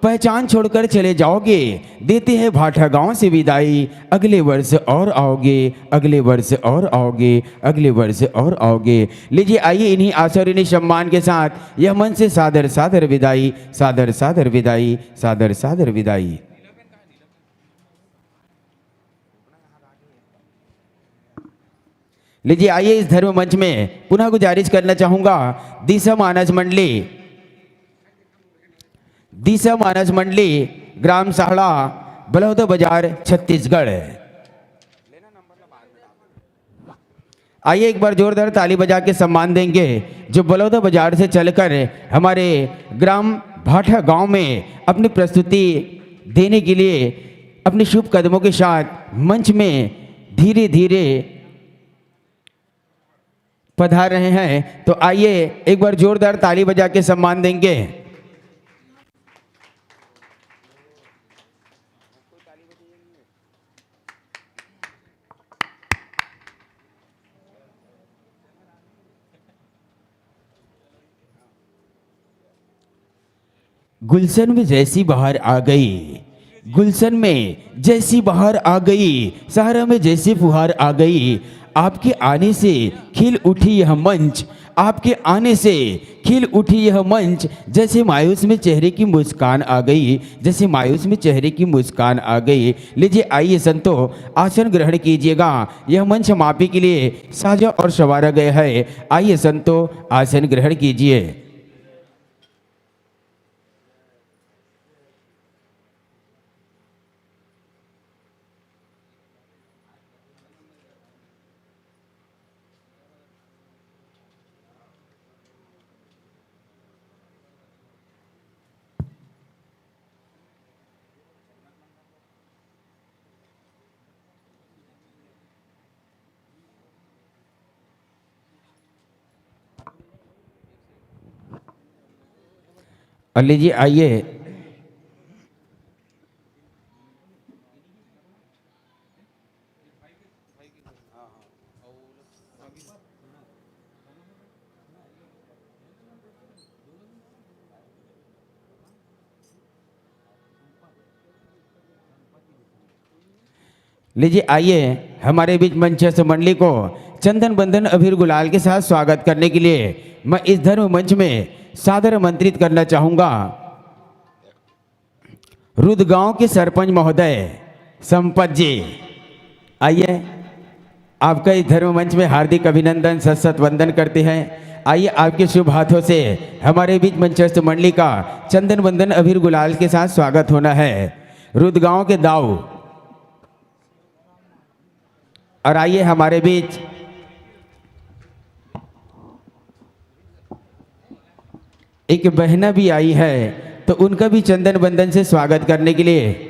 पहचान छोड़कर चले जाओगे। देते हैं भाटा गांव से विदाई, अगले वर्ष और आओगे, अगले वर्ष और आओगे, अगले वर्ष और आओगे। लीजिए, आइए, इन्हीं आशा और इन्हीं सम्मान के साथ यह मंच से सादर सादर विदाई, सादर सादर विदाई, सादर सादर विदाई। लीजिए, आइए, इस धर्म मंच में पुनः गुजारिश करना चाहूंगा, दिशा मानस मंडली, दिशा मानस मंडली, ग्राम साहड़ा, बलौदा बाजार, छत्तीसगढ़। आइए, एक बार जोरदार ताली बजा के सम्मान देंगे, जो बलौदा बाजार से चलकर हमारे ग्राम भाठा गांव में अपनी प्रस्तुति देने के लिए अपने शुभ कदमों के साथ मंच में धीरे धीरे पधार रहे हैं। तो आइए, एक बार जोरदार ताली बजा के सम्मान देंगे। गुलशन में जैसी बहार आ गई, गुलशन में जैसी बहार आ गई, सहरा में जैसी फुहार आ गई। आपके आने से खिल उठी यह मंच, आपके आने से खिल उठी यह मंच। जैसे मायूस में चेहरे की मुस्कान आ गई, जैसे मायूस में चेहरे की मुस्कान आ गई। लीजिए, आइए संतो, आसन ग्रहण कीजिएगा। यह मंच हम आप ही के लिए साजा और संवारा गया है। आइए संतो, आसन ग्रहण कीजिए। और लीजिए, आइए। लीजिए, आइए, हमारे बीच मंचस्थ मंडली को चंदन बंदन अबीर गुलाल के साथ स्वागत करने के लिए मैं इस धर्म मंच में सादर आमंत्रित करना चाहूंगा रुदगांव के सरपंच महोदय संपत जी। आइए, आपका इस धर्म मंच में हार्दिक अभिनंदन, सत सत वंदन करते हैं। आइए, आपके शुभ हाथों से हमारे बीच मंचस्थ मंडली का चंदन बंदन अबीर गुलाल के साथ स्वागत होना है। रुदगांव के दाऊ। और आइए, हमारे बीच एक बहना भी आई है, तो उनका भी चंदन बंदन से स्वागत करने के लिए